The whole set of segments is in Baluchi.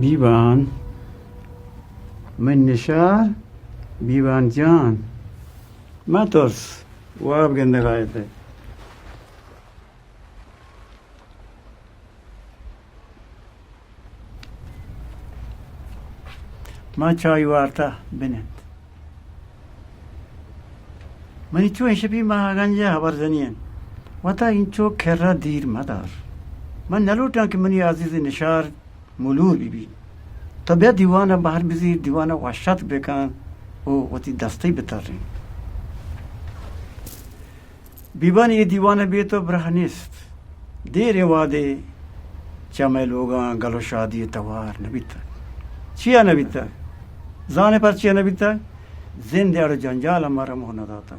بیبان، من نشار، بیبان جان، مہ ترس، واب گندگ ءَ ات ئے۔ ما چائی وارتہ، بنند۔ منی چو اے شپی ماہگنج ءِ ہبر زنی انت۔ وتا اینچو کر ءَ دیر مدار۔ من نہ لوٹاں کہ منی عزیز نشار ملور بہ بیت۔ تو بیا دیوان ءَ بہر بزیر، دیوان ءَ وش اتک بکن ءُ وتی دستی بترین۔ بیبان، اے دیوان ءَ بے تو براہ نیست۔ دیر ءِ وہدے چہ مئے لوگاں گل ءُ شادی ءِ توار نہ بیتگ۔ چیا نہ بیتگ؟ زان ئے پرچیا نہ بیتگ؟ زند ءِ اڑ ءُ جنجال ءَ مارا موہ نہ داتگ۔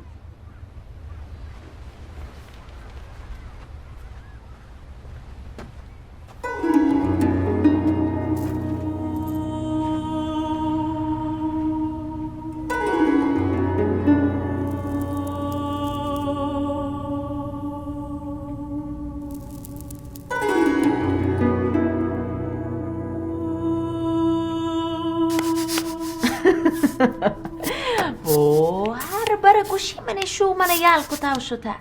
او، ہر بر گوشی من شو من یال کتا و شتا۔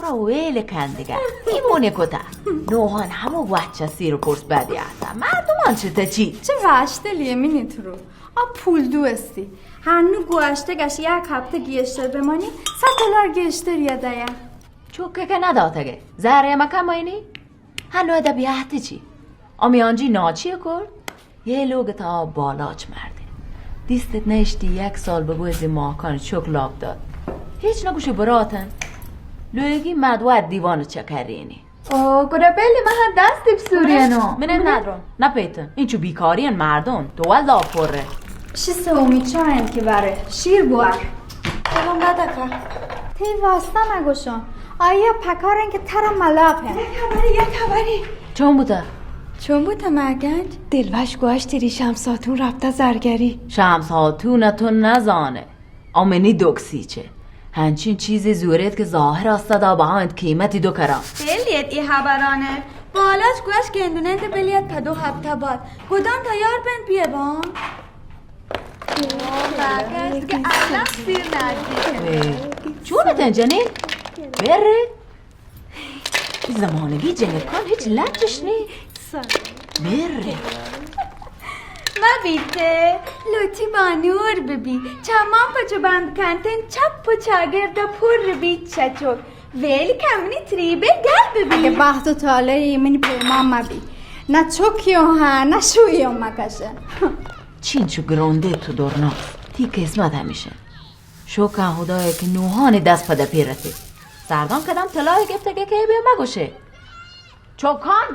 گڑا ویل کن دگہ۔ ایمونی کتا۔ نوہان ہمو گواچا سیر و پرس بدی آتا۔ مردمان چتا چی؟ چہ واشتلی منی ترو۔ آ پول دوستی۔ ہنو گوشتگ اش یک ہفتہ گیشتر بمانی، صد دلار گیشتر یا دیا۔ چوکے کہ نداتگے۔ زہرے مکمینی؟ ہنو ادا بیاہتی چی؟ آ میانجی ناچی کرد؟ یہ لوگ تا بالاچ مردے۔ دیستت نشتی یک سال بگوزی ماکان چوک لاب داد۔ ہیچ نگوشی براتن۔ لوگی مدوار دیوان چکرینی۔ او، گڑا بلی من دست بسورینو۔ من ندرو، نپیتن۔ اینچو بیکاری ان مردم، تو ول لاپوره۔ شی سومی چاین که بره، شیر بوار۔ سلام دادکا۔ تی واسطه نگوشم۔ آیا پکارن که ترا ملاپه۔ یک خبری، یک خبری۔ چون بوده؟ چون بوده مگنج؟ دلوش گوشت ری شمس خاتون رفته زرگری۔ شمس خاتون تو نزانه۔ آ منی دکسی چه؟ ہنچین چیزے زورت کہ ظاہر است دا بہا انت قیمتی دو کرا۔ بلیت ای ہبرانت۔ بالاچ گوش گندوننت بلیت پہ دو ہفتہ بعد۔ گدان تیار بنت بیابان۔ او، مگس کہ الان سیر ندی۔ اے، چون اتن جنین؟ بر۔ زمانگی جنکان ہچ لجش نی۔ مر۔ مہ بیتے، لوٹی بانور ببی، چمان پچ بند کنتن، چپ و چاگرد پر بی چچوک، ویل کمنی تریبے گل ببی۔ اگہ بخت و طالعی منی پیما مبی، نہ چوکیو ہاں، نہ شویو مکشن۔ چینچو گرونده تو دورناس، تی قسمت ہمیشن۔ شکر خدائے کہ نوحانی دست پہ دپی رسید۔ سردان کدام طلایے گپتگے کہ بیا مگوشے۔ چوکان،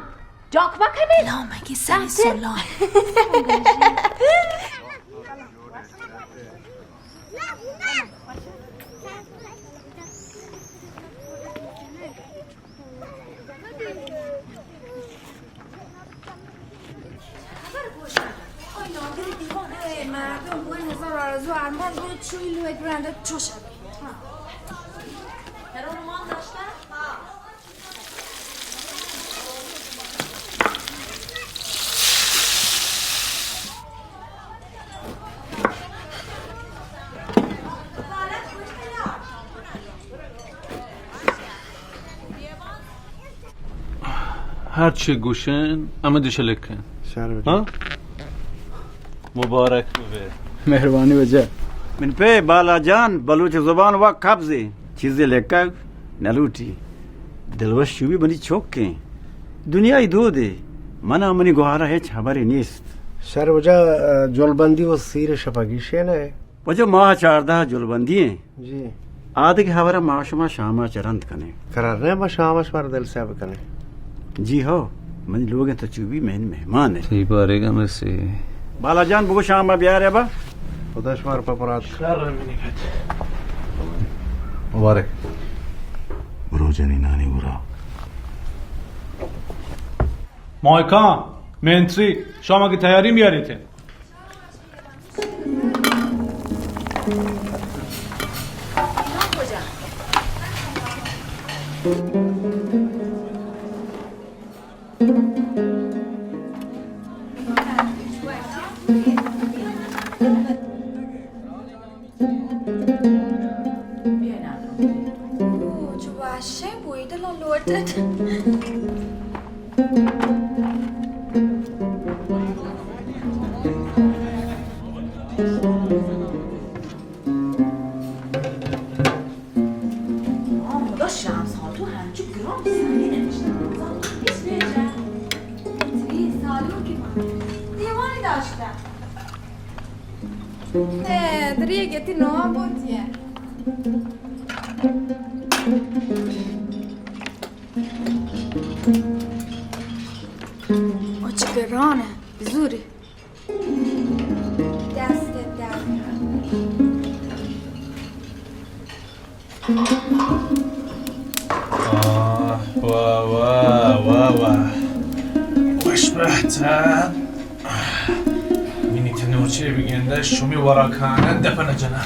جاک مکنید۔ لا مگی سر سلام۔ ہر چی گوشن، ہمے دشلکن۔ شر بہ۔ ہاں؟ مبارک بہ۔ مہربانی واجہ۔ من پہ بالا جان، بلوچ زبان وا قبضے، چیزے لکگ نلوٹی۔ دلوش چوبی منی چوکیں۔ دنیای دودے، منا منی گوہارا ہچ ہبرے نیست۔ شر واجہ، جلبندی و سیر شپگی شے نہ؟ واجہ ماہ چاردہ جلبندی ایں۔ جی۔ آ دگہ ہبرا ما شما شاما چہ رند کنیں۔ قرار نہ، ما شاما شمارا دل سیاہ بکنیں۔ جی ہو، منی لوگ انت چوبی مین مہمان ہے۔ تی بارے گا مرسی۔ بالا جان بگو شاما بیارے با۔ خدا شمار پہ مراد۔ شر منی پت۔ مبارک۔ برو جنینانی برو۔ مایکان، مینتری، شاما کی تیاری میاریت۔ آ، خدا شمس ها، تو همچو گران سنگی نوشته. هیچ بیجه. اتری سالون که من دیوانی داشته. اه، دریگه تی نوع بوتیه. او چه گرانه، بزوری. دست درد نکنه. آه، واه، واه، واه، واه. خوش بهتر. مینی تنورچه بگنده، شمی وراکانه دپنه جنه.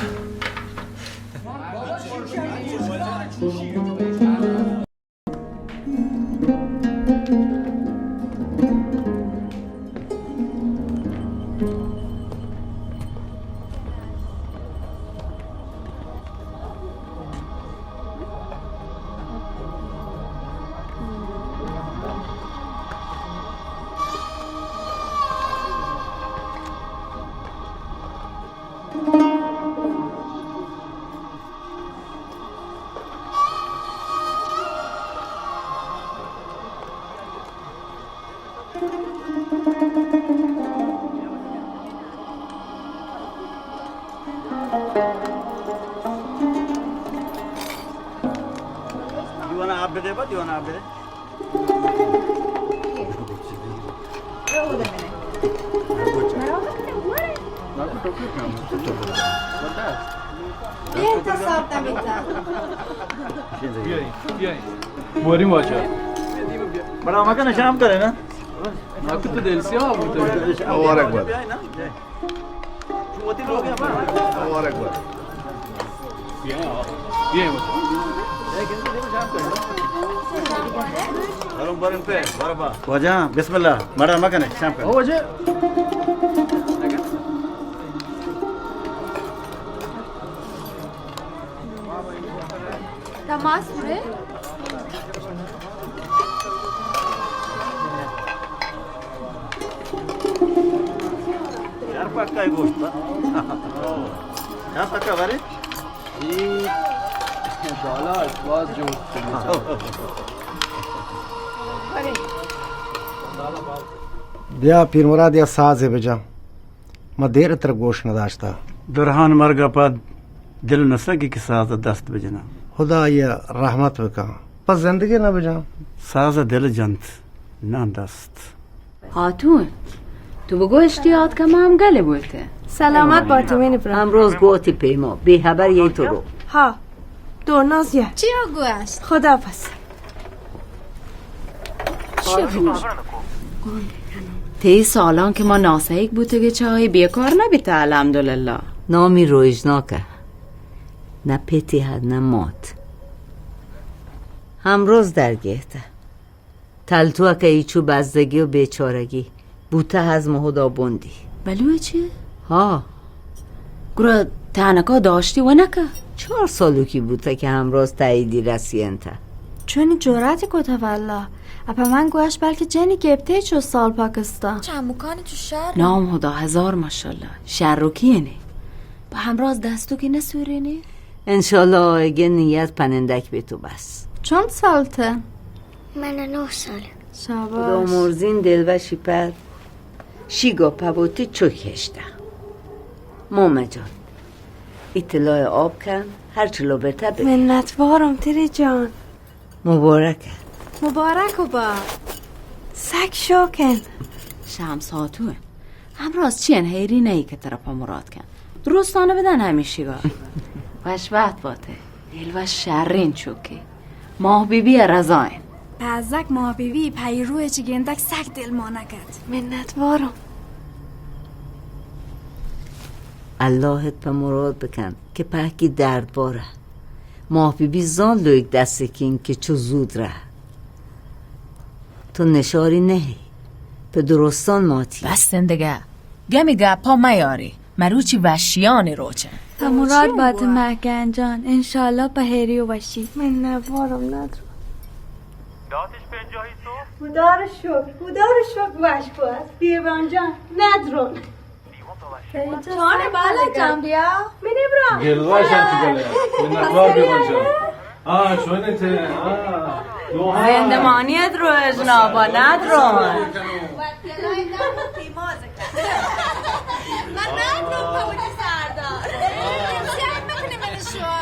دیوانه آب بده، با دیوانه آب بده. بیایید، بیایید. بوریم واجه. بڑا مکن شام کرے نا. ناکو تو دل سیاه بوده. مبارک باد. مبارک باد. بیا، بیا. برو، برو پہ، برو با. واجہ، بسم اللہ. مڑا مکنے، شام کن. او واجہ. تماس پورے؟ چار پکا گوشت. چار پکا بارے؟ ای دالا باز جو. بیا پیر مراد، یا سازے بجا. ما دیر تر گوش نداشتا. درہان مرگ ء پد دل نہ سگی کہ ساز ء دست بجناں. خدا آئی ء رحمت بکن. پس زندگی نہ بجاں. ساز ء دل جنت، نہ دست. خاتون، تو بگوشتی آتکہ ما ہم گلے بوتے. سلامت باتی منی برا. امروز گوتی پیما، بے خبر یہی تو رو. ہا، تو نازیہ. چیا گوشت؟ خدا پس. تئی سالان کہ ما ناسہیگ بوتگیں چاہے بیکار نہ بیتہ، الحمدللہ. نامی روژناکہ، نہ پتی ہد نہ مات. ہمروز درگیتہ. تلتوکہ ایچو بزگی و بیچارگی. بوتہ ہز مہدا بندی. بلوچی؟ ہا. گڑا تنکا داشتی و نکہ؟ چار سالوکی بوتہ کہ ہمراز تاییدی رسینتہ. چونی جرأتی کتہ واللہ. اپا من گوش بلکہ جنی گپتے چو سال پاکستان. چہ مکانی چو شر. نام خدا ہزار ماشاءاللہ. شر و کینے؟ با ہمراز دستو کہ نسورینی؟ انشاءاللہ آئیگہ نیت پنندک بیتو بس. چند سال تہ؟ من نو سال. شاباش. خدا مرزین دلوشی پر. شی گپ بوتی چک ہشتہ. مومن جان، ای طلای آب کن، ہر چلو بیتہ بگی. منتوارم تری جان. مبارک. مبارک و با. سک شوکن. شمس خاتون. ہمراز چین حیری نئی کہ ترا پا مراد کن. درستانہ بدن ہمیشگا. وش بخت باتے. دل وش شرین چوکی. ماہ بی بی ء رضا انت. پزک ماہ بی بی پہ ای روئے چہ گندگ سک دل مانگ ات. منت وارم. اللہ ات پہ مراد بکن کہ پہکی درد بارہ. ماہ بی بی زان لوگ دست کین کہ چو زود رہ. تو نشاری نہی. پہ درستان ماتی. بس زندگہ. گمی گپا میاری. مروچی وشیانی روچ انت. پہ مراد بات مہکن جان، انشاءاللہ پہ ہیری و وشی. من نوارم ندرو. داتش پنجاهی تو؟ خدا رو شکر، خدا رو شکر، وش باش. بیابان جان، ندرون. چون بالا جان بیا. منی برا. دلوش هم تو گله. منتوار بیابان جان. آه، چونه ته؟ آه. زندمانی ات رو اجنابا، ندرون. من ندرون پاوکی سردار. سیاه می‌کنی من شما.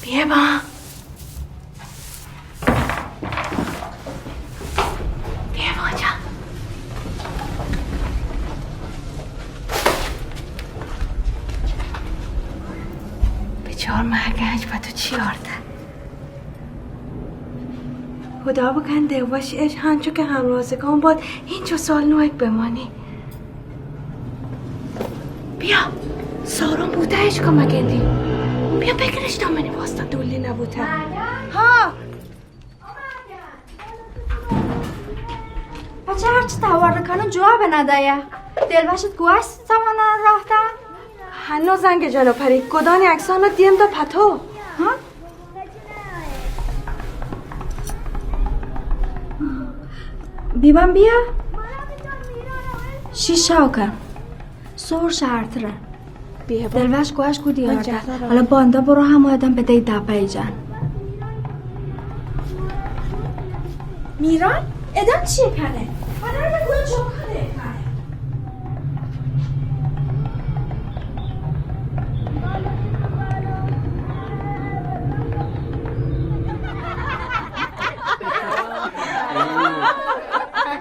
بیا با. بیا با جان. بچار مه گنج پہ تو چی آرته. خدا بکن دلوش اش هنچو که همرازگان باد، هینچو سال نوک بمانی. بیا، سارون بوته اش کمک اندی. بیا بگرش تا منی واسطه دولی نبوته. ها. بچه هرچی تاوار کنم جواب ندایه. دلوشت گوست زمانان راه تا؟ هنو زنگ جنو پری. گدانی عکسانو دیم دا پتو. ها؟ بیبان بیا. شیشاو کن. سور شهرتره. بیا با. دلوش گوش کو دیار ده. حالا باندا برو هم آدم به دی دپه جان. میران؟ ادم چی کنه؟ حالا رو به گل چون کنه کنه.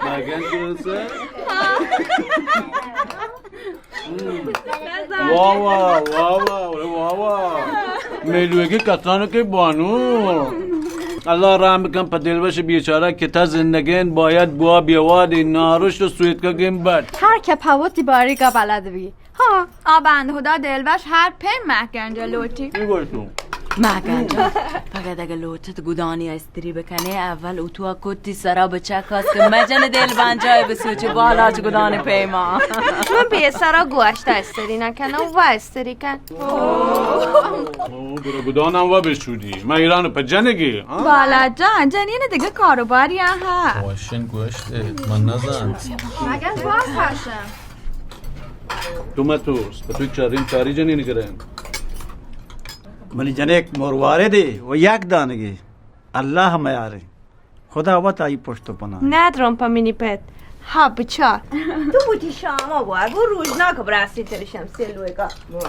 مگن درسته؟ واه واه، واه واه، واه واه. میلوگی کسانو که بانو. الله رحم بکن په دلوش بیچاره که تا زندگین باید بوا بیوادی نارشت و سویتکگین بد. هر که پوتی باریگا بلد بی. ها، آ بند خدا دلوش هر پی مهگنجا لوٹی. چی گوشتو؟ مهگنجا. فقط اگه لوٹت گدانی استری بکنه، اول اتو کتی سرا بچکاس که مجن دل بنجای بسوچه بالاچ گدان پیما. من به سرا گوشت استری نکنم و استری کن. او، برو گدانم و بشودی. من ایران په جنگی، ها؟ بالا جان، جنین دیگه کاروباری ها. واشن گوشت، من نزان. مگن باز هاشم. تو مترس، په تو چارین چاری جنین گرن. منی جنک مرواردی و یک دانگی. الله میاری. خدا وت آئی پشت و پناہ. ندرم په منی پت. ها بچار. تو بوتی شاما بوار. بو روزناک براسی ترشم سلوگا. بو.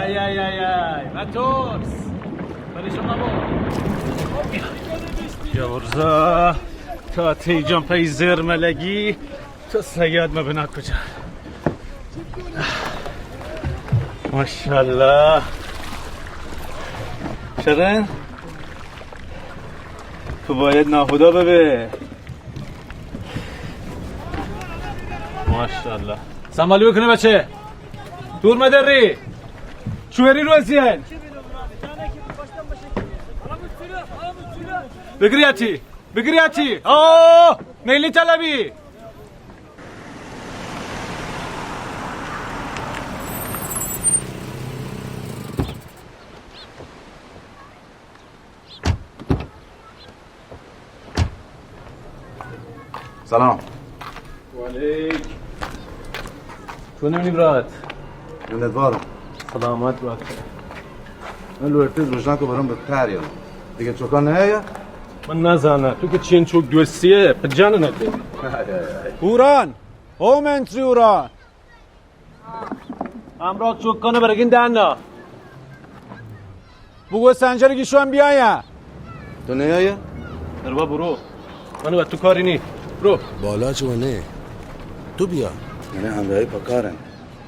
آی، آی، آی، آی، مترس. ولی شما با. یا ورزا، تا تی جان پی زر ملگی، تو صیاد مبنا کجا. ماشاءالله. شرن؟ تو باید ناخدا ببی. ماشاءالله. سنبالی بکنی بچه. دور مداری. شوهری روزی هن. بگری اچی. بگری اچی. آه! نیلی طلبی. سلام. وعلیک. چون منی برات؟ منتوارم. سلامت باش. من لوٹی روشنا کو برم بکار یا. دیگه چوکان نه یا؟ من نزانم. تو که چین چوک دوستیه، په جان نده. هوران، هوم انتری هوران. همراه چوکانه برگین دهنا. بگو سنجر گیشوان بیایا. تو نیایا؟ برو برو. من و تو کاری نی. برو. بالاچ و نه. تو بیا. یعنی همراهی پکارن.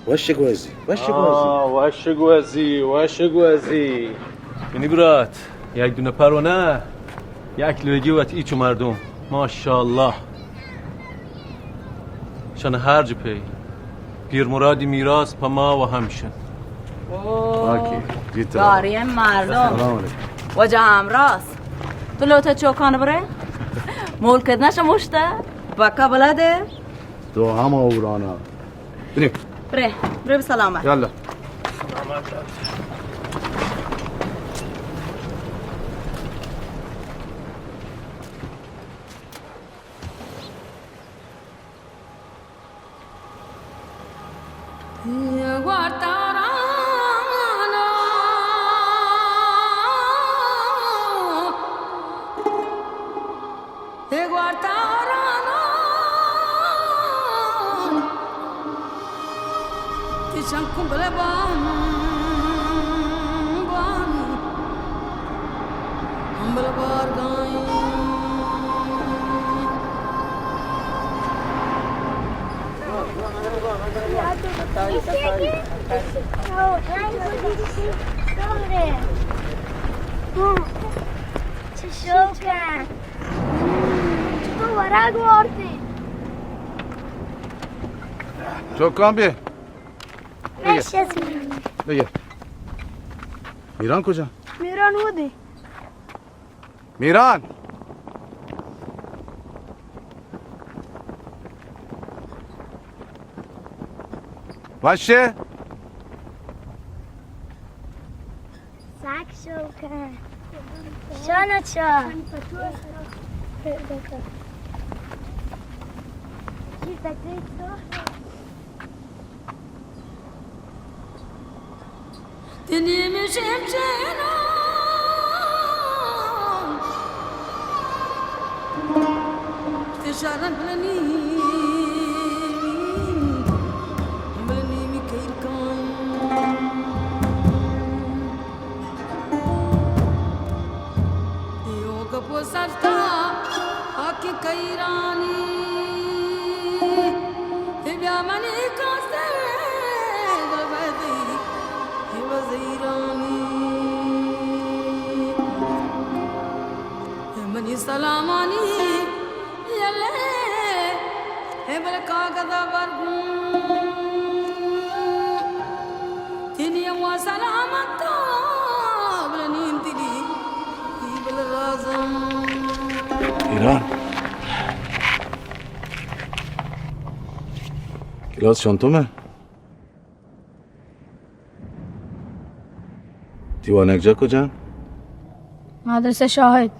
وش گوزی. وش گوزی. آه، وش گوزی، وش گوزی. منی برات، یک دو نفر و نه، یک لوگی وت ایچو مردم. ماشاءالله. شان هر جه پی. پیر مرادی میراث په ما و همشن. اوه. اوکی. جی تو. داریم مردم. سلام علیکم. وجه همراز. تو لوته چوکان بره؟ ملکت نشه مشته؟ پکا بلده؟ تو هم اورانا. بریم. بره، بره به سلامت. یالا. اے گوارتارانان، تئی شنکوں بلے بان، بان، ہم بلے بارگائیں. چه شوکه. چطور ورگ وارتی؟ چوکان بی. بگیر. بگیر. بگیر. میران کجا؟ میران اودی. میران. باشه؟ سک شوکه. شانه چا. تنی می شیم شینان، تشارن بلنی، بلنی می کیر کان. دیو گپو سرتا آکی کیرانی، تی بیا منی کاسے گل بدی، تی وزیرانی، تی منی سلامانی، یلے، تی بل کاغذ برگون. تنی و سلامت بل نیم تلی بل رازم. ایران. کلاس چنتم ئے؟ تی وانگجاہ کجا؟ مدرسہ شاہد.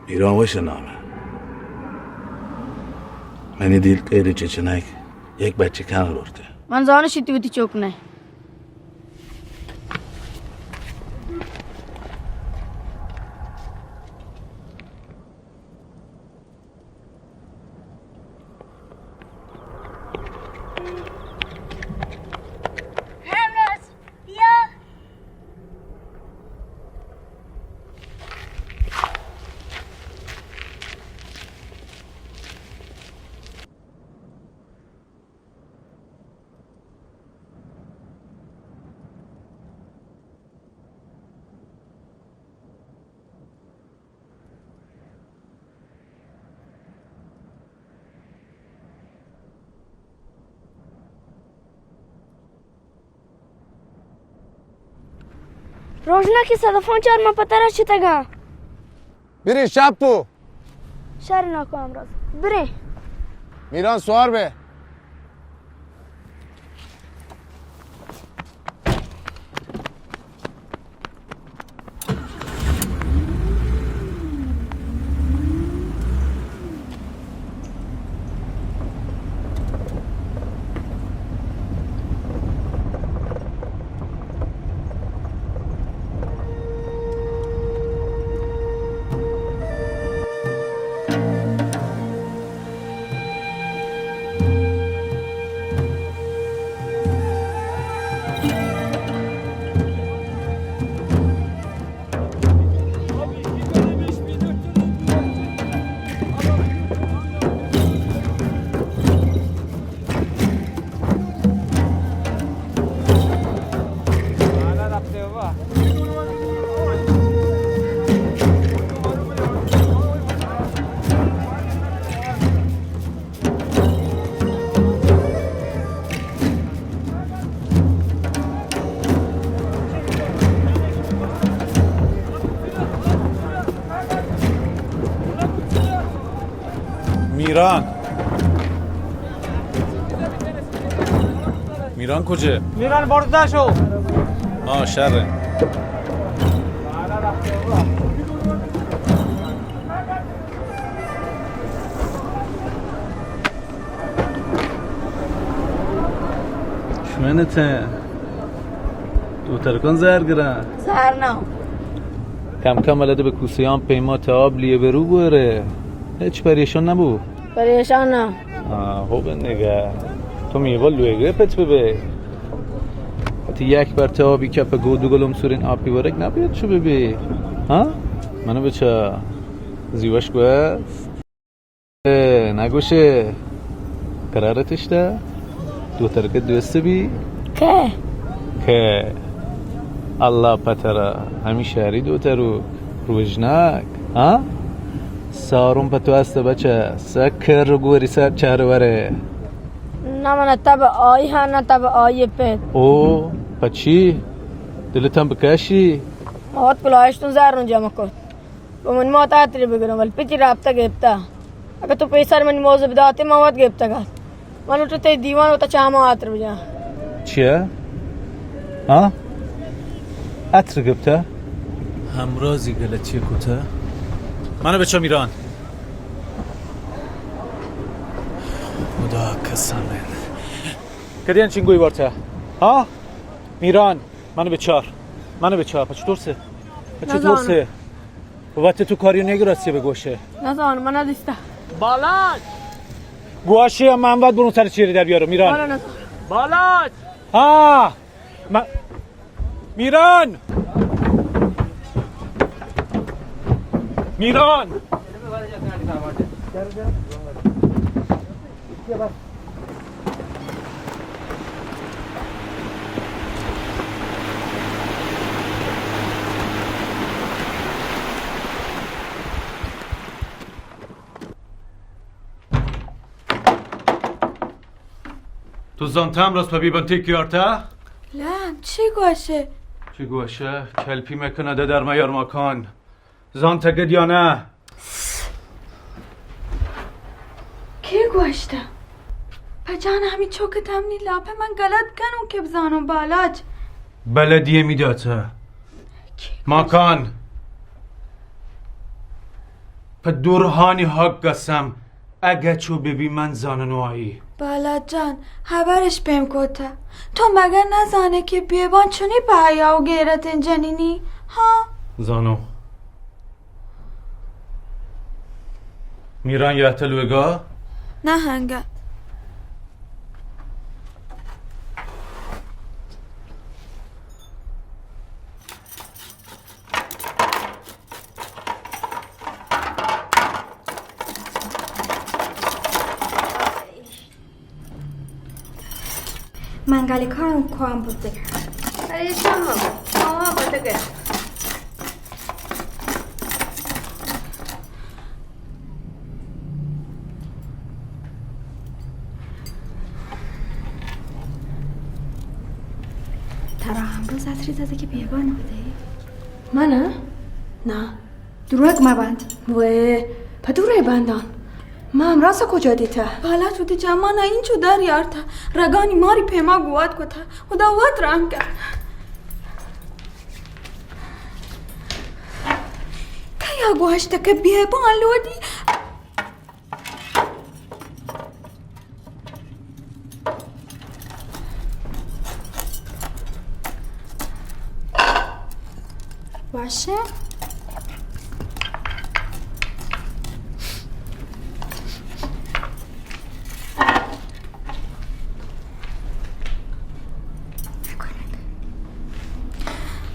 ایران وش نام ئے. منی دل کیری چچنک یک بچکان لوٹے. من زانشی تی وتی چوک نہ ئے. روژناکی صدفان چار من پترا چتگاں۔ برے شاپو۔ شر ناکو امراض۔ برے۔ میران سوار بے۔ میران۔ میران کجے؟ میران برزا شو۔ آ، شر۔ شمن تھے۔ تو ترکن زہر گراں۔ زہر نہ۔ کم کم الد بہ کوسیان پیما تاب لیے برو گورے۔ ہچ پریشان نہ بو۔ پریشان نہ۔ ہاں، ہو بندگا۔ تو میوہ لوگے پت بہ بے۔ وتی یک بر تابی کپ گو دو گلم سورین آپی ورگ نہ بیت چو بہ بے۔ ہاں؟ منو بچا زیوش گوست۔ اے، نگوشے، قرارت اشتا؟ دوتر کہ دوست بی؟ کہ؟ کہ اللہ پترا، ہمی شہری دوترو، روژناک، ہاں؟ سارون پہ تو است بچہ، سکر گوری سر چہر ورے۔ نہ من تب آئی ہاں، نہ تب آئی پت۔ او، پچی؟ دلتم بکشی؟ موت کلایشتون زارون جمع کت۔ و من موت عطر بگرم، ولی پتی رابطہ گپتا۔ اگہ تو پیسر منی موزہ بداتے، من وت گپتگ ات۔ من لوٹے تئی دیوان وتا چاما عطر بجاں۔ چیا؟ ہاں؟ عطر گپتا؟ ہمرازی غلطی کتا؟ منو بچا میران۔ خدا قسم۔ کدی انچین گوئی وارتا؟ ہاں؟ میران، منو بچار۔ منو بچار، پچ ترسے؟ پچ نزانم۔ ترسے؟ وقت تو کاری نگرستی بگوشه۔ نزان، من ندیسته۔ بالاچ! گوشه من وقت برون سر چیری در بیارم، میران۔ من نزان۔ بالاچ! ها! م-، میران! میران! تو زانتہ امروز پہ بیبان تیکی آرتہ؟ لام، چی گوشے؟ چی گوشے؟ کلپی مکنہ دہ در میار ماکان۔ زانتگد یا نہ؟ کے گوشتہ؟ پہ جان ہمی چوک تمنی لاپہ من غلط کنوں کہ بزانوں بالاچ۔ بلدی ہمی داتہ۔ کے گوشتہ؟ ماکان۔ پہ درہانی حق قسم۔ اگہ چو بہ بی من زاننو آئی۔ بالاچ جان، ہبرش پیم کوتہ۔ تو مگہ نزانے کہ بیبان چنی پہ حیا و غیرتیں جنینی؟ ہاں۔ زانو۔ میران یاتہ لوگا؟ نہ ہنگا۔ من گالی کارم کوام بوتگ۔ پریشان مبو، کوام بوتگ۔ ترا امروز عطری زدہ کہ بیگواہ نہ بدئے؟ من ءَ؟ نا، دروگ مہ بند۔ وے، پہ دورے بندان۔ ما ہمراز کجا دیتا؟ بالاچ وتی چمانا اینچو در یارتا، رگانی ماری پیما گوات کتا۔ خدا وت رحم کن۔ کیا گوشت کہ بیابان لوٹی؟ باشه.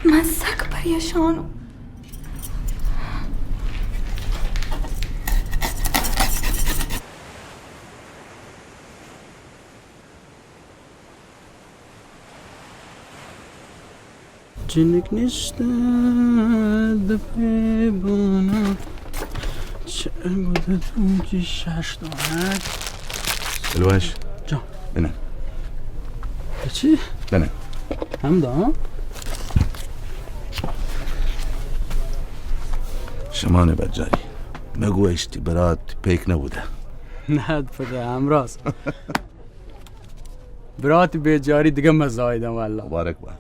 من سک پریشانم. جنک نشتہ دپے بانا چہ گدتون چی شش دانک. الوش. جان. بنن. چی؟ بنن. ہمدا، ہاں؟ شمانے بجاری. مگو اشتی برات پیک نبوده. نه، پدا ہمراز. برات بیجاری دیگه مزایدم والله. مبارک باد.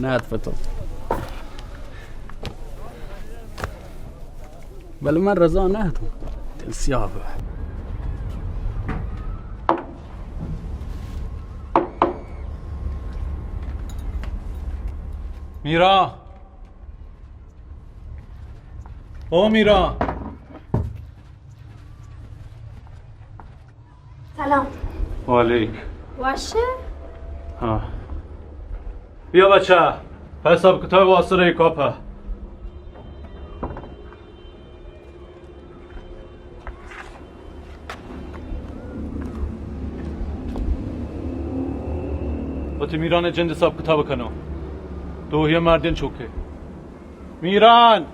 نه پتو. بلے من رضا نه تو. دل سیاه ببه. میران. او میران. سلام. وعلیک. وشه؟ ها. بیا بچه، پس حساب کتاب واسطه ای کاپه. وتی میران جند حساب کتاب کنو. تو یه مردین چوکه. میران!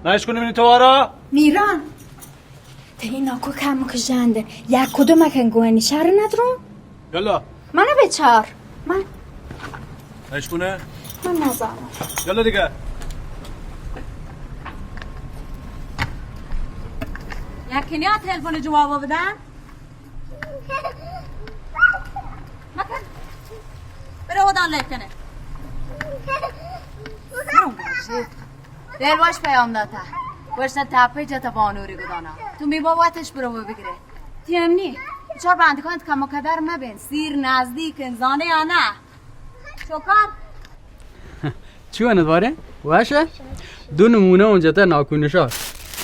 نایش کنی منی توارا؟ میران! تئی ناکو کمک ژندن. یک کدوم کن گوینی شر ندرون؟ یلا. منو بچار. من اشکونه؟ من نزانم. یلا دیگه. یکی نیا تلفن جواب بدن. مکن. برو ودان لیکنه. برو باشی. دلوش پیام داتا. گوشتا تپه جتا بانوری گدانا. تو می با واتش برو بگیره. تی امنی. چار بندکان کم و کدر مبین. سیر نزدیک انزانه یا نه؟ چوکان؟ چی وانت بارے؟ واشه؟ دو نمونه اونجا تا ناکونشار.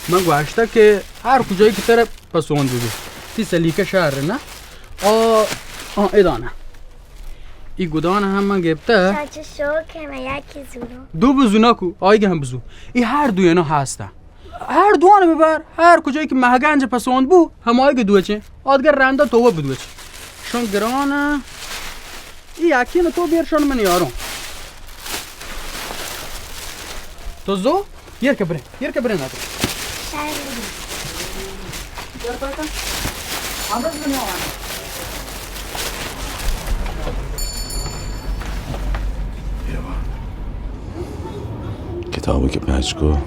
من گوشتا که هر کجایی که تره پسوند ببی. تی سلیقه شهر نه؟ آ، آ، ادانه. ای گدان هم من گپته. چاچو شو که من یکی زونو. دو بزونا کو، آیگه هم بزو. ای هر دو اینا هسته. هر دوان ببر، هر کجایی که مهگنج پسوند بو، همایی که دوچه. آدگر رنده تو بدوچ. شون گرانه. ای یکی نه تو بیر شون من یارو. تو زو؟ یر که برین، یر که برین نداره. شاید برین. یر پایتا؟ آمد دنیا آمد. کتابی که پچ کو،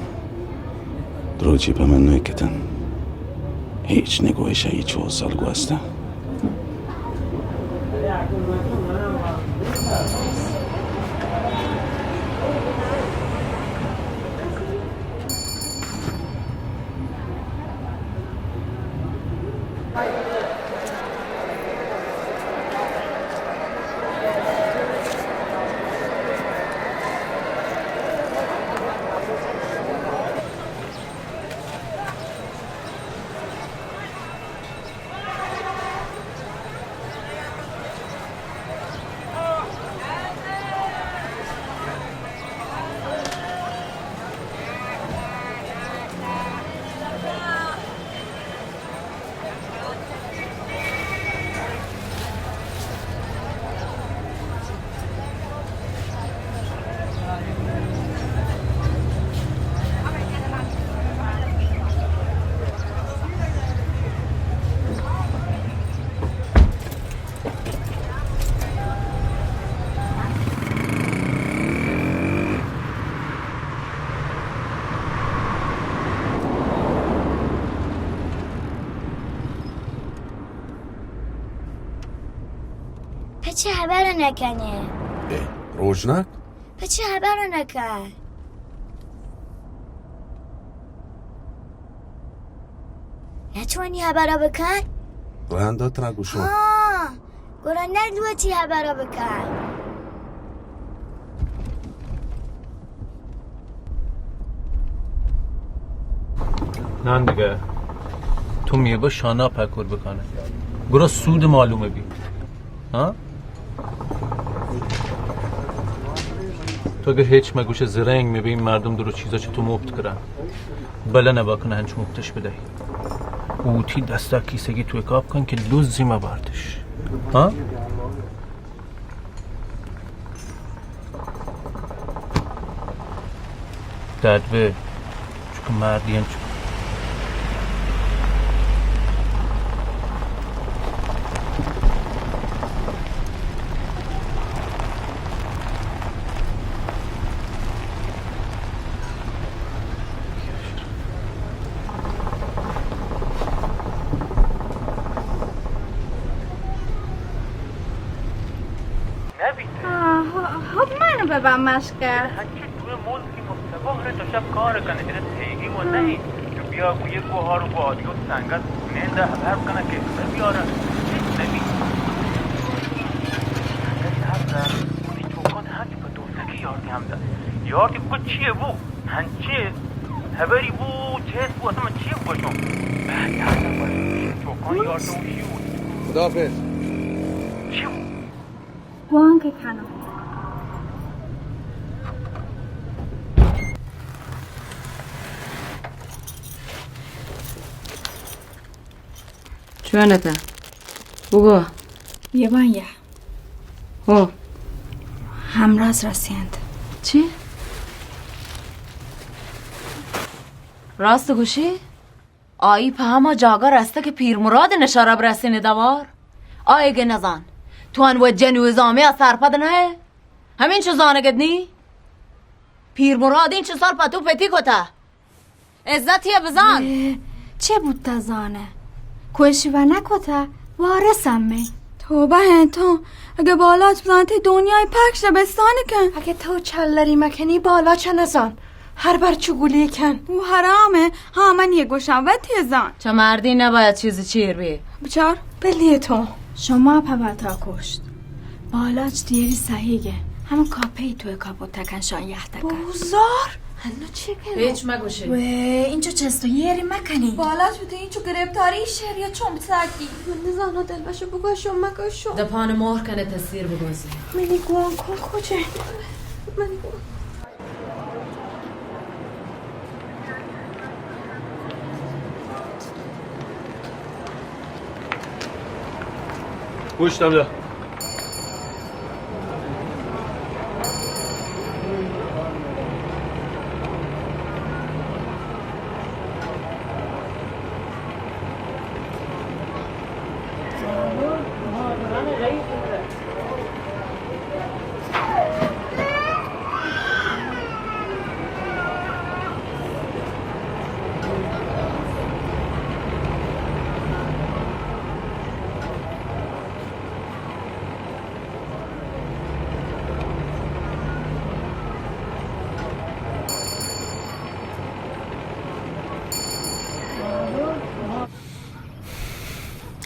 دروچی په من نکتن. هیچ نگوش ای چو سال گوسته. چه خبر نکنه؟ اے، روژناک؟ په چه خبر نکن؟ نتوانی خبر بکن؟ رندا ترا گوشم. ها، گڑا نلوٹی خبر بکن. نان دگه تو میبه شانا پکور بکنه. گڑا سود معلومه بی. ها؟ تو اگر هیچ مگوش زرنگ میبی، مردم درو چیزا چه تو مفت کرن. بله نبا کنه هنچ مفتش بدهی. اوتی دستا کیسگی تو کاپ کن که دزی مبردش. ها؟ داد به، چون مردی انچو. نبیت. آه، خب منو ببر مشکل. هنچی دوئیں ملکی مستباہ رے، تو شپ کار کنے، جنت تیگی و نہیں. جو بیا گو یک گوہار و گو آدیو سنگت نیندا ہبر کنا کہ خبر بیارا. چیز نبی. سنگت ہر در، منی چوکان ہنچ پہ دوزکی یارتی ہم در. یارتی بگو چیئے بو؟ ہنچی ہبری بو، چیز بو، اصلا من چی بگوشم؟ بعد اصلا من چوکان یارتی و شی بو. خدا حافظ. چی بو؟ گوانک کنم. چون اتہ؟ بگو. یبان یا. ہو. ہمراز رسینت. چی؟ راست گوشی؟ آئی پہ ہما جاگہ رستہ کہ پیر مراد نشارہ برسین دوار. آئیگہ نزان. تو ان و جنوزامی ء سرپد نہ ئے؟ ہمینچو زانگت نی؟ پیر مراد اینچو سال پہ تو پتی کتہ. عزتی ء بزان. اے، چے بوتہ زانہ؟ کوشی و نکتہ، وارث ہمے. توبہ ہیں تو، اگہ بالاچ بزانتی دنیای پاک شبستان کن. اگہ تو چلری مکنی بالاچ نزان. ہر بر چو گلی کن. او حرام ہے. ہاں، من یہ گوشاں وتی زان. چہ مردی نباید چیزی چیر بی. بچار، بلی تو. شما پہ وتا کشت. بالاچ دیری صحیح گے. ہم کاپے تو کاپوتا کن شان یحتا کن. بوزار. ہنو چی کن؟ ہیچ مگوشی. وے، اینچو چست و یری مکنی. بالاچ بوتی اینچو گرفتاری شہری چون بساکی. من نزانو دل بشو بگوشو مگوشو. دپان مور کنه تصویر بگوزی. منی گوان کن کجه؟ منی گوان. گوشتم ده.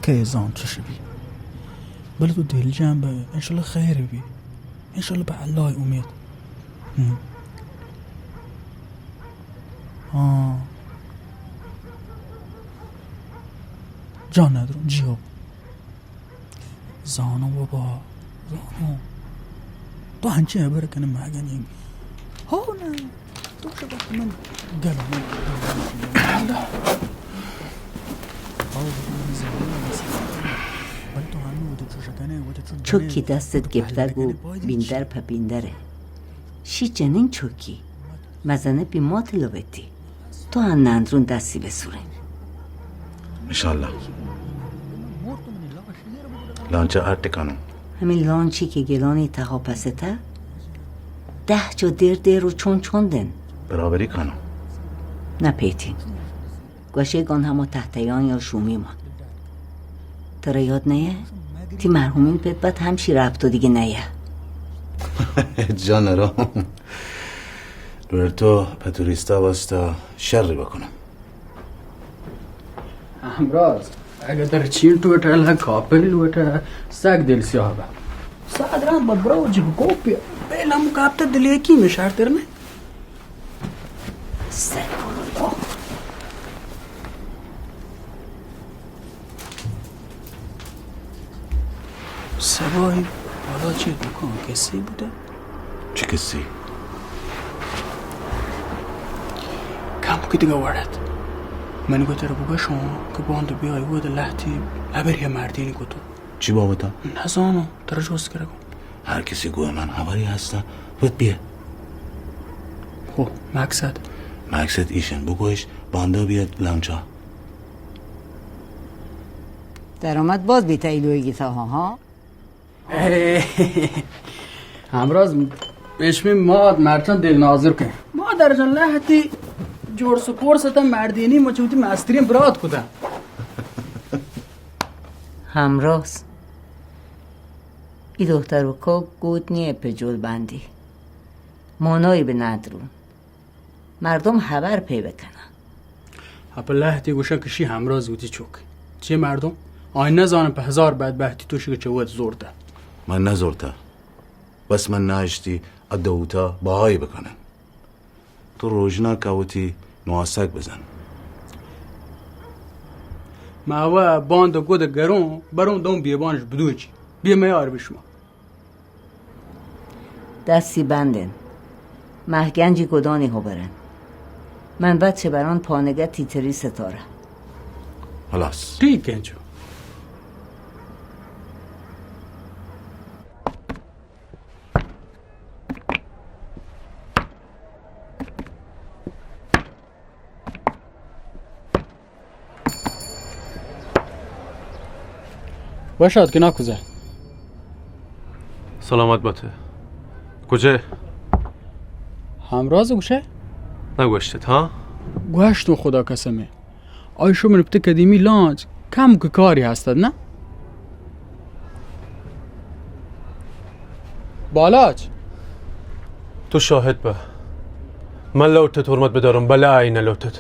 کئے زانت چش بی. بلے تو دلجم بہ، انشاءاللہ خیر بی. انشاءاللہ پہ اللہ امید. ہم. ہاں. جان ندروں، جی ہو. زانو بابا، زانو. تو ہنچیں ہبر کنے مگنی. ہو نہ، تو شبہ من گل من. چکی دستت گپتگ و بیندر پہ بیندر. شی چنین چکی. مزنه بی مات لوتی. تو هم نندرون دستی بسورین. انشاءاللہ. لانچ ء اڈ کنوں. ہمے لانچی کہ گلانی تہا پستا، دہ جو دیر دیر و چون چون دن. برابری کنوں. نہ پیتین. گوشے گون ہمو تہتیان یا شومی مان. ترا یاد نیه؟ تی مرحومین پت پت ہمشی رابطو دیگه نیا. جان رو. روبرتو پتوریستا واسطه شر بکنم. همراز، اگه در چین تو وٹه الگ کاپل وٹه سگ دل سیاه به. صد رحم به برو جب کوپی. بیلم کاپتا دلیکی می شرطر نه. سگ. سبائی حالا چه دکان کسی بوده؟ چه کسی؟ کم که دیگه وڑت. من گو تر بگشون که باند بیای ود لحتی ابر یه مردینی گو تو. چی بابتا؟ نزانو، تر جوست کرگو. هر کسی گوه من خبری هستا، ود بیه. خو، مقصد؟ مقصد ایشن بگوش، باندا بیاد لانچا. درآمد باز بیتا ایلویگی تا ها ها. همراز، بشمی ماد مرچان دل نازر کن. مادر جان لهتی جور سکور ستا مردینی مچوتی مسترین برات کتا. همراز، ای دختر و کوک گوت نیه په جول بندی. مانایی به ندرو. مردم هبر پی بکنن. اپا لهتی گوشن که شی همراز وتی چوک. چه مردم؟ آی نزانن په هزار بدبهتی تو شی که چه ود زورده. من نزورته. بس من ناشتی ادوتا باهایی بکنن. تو روژنا که وتی نواسک بزن. ما و باند گود گرون برون دوم بیبانش بدوچی. بیا میار بشما. دستی بندن. مهگنجی گدانی هو برن. من بچه بران پانگه تیتری ستاره. خلاص. ٹھیک ہے جو. وش آتکے ناکوزہ. سلامت باتے. کجے؟ ہمراز گوشے؟ نگوشتت، ہاں؟ گوشتم خدا قسمے. آئی شو من پتے قدیمی لانچ کم کہ کاری ہستت، نہ؟ بالاچ. تو شاہد بہ. من لوٹت حرمت بدارم، بلے آئی نلوٹت.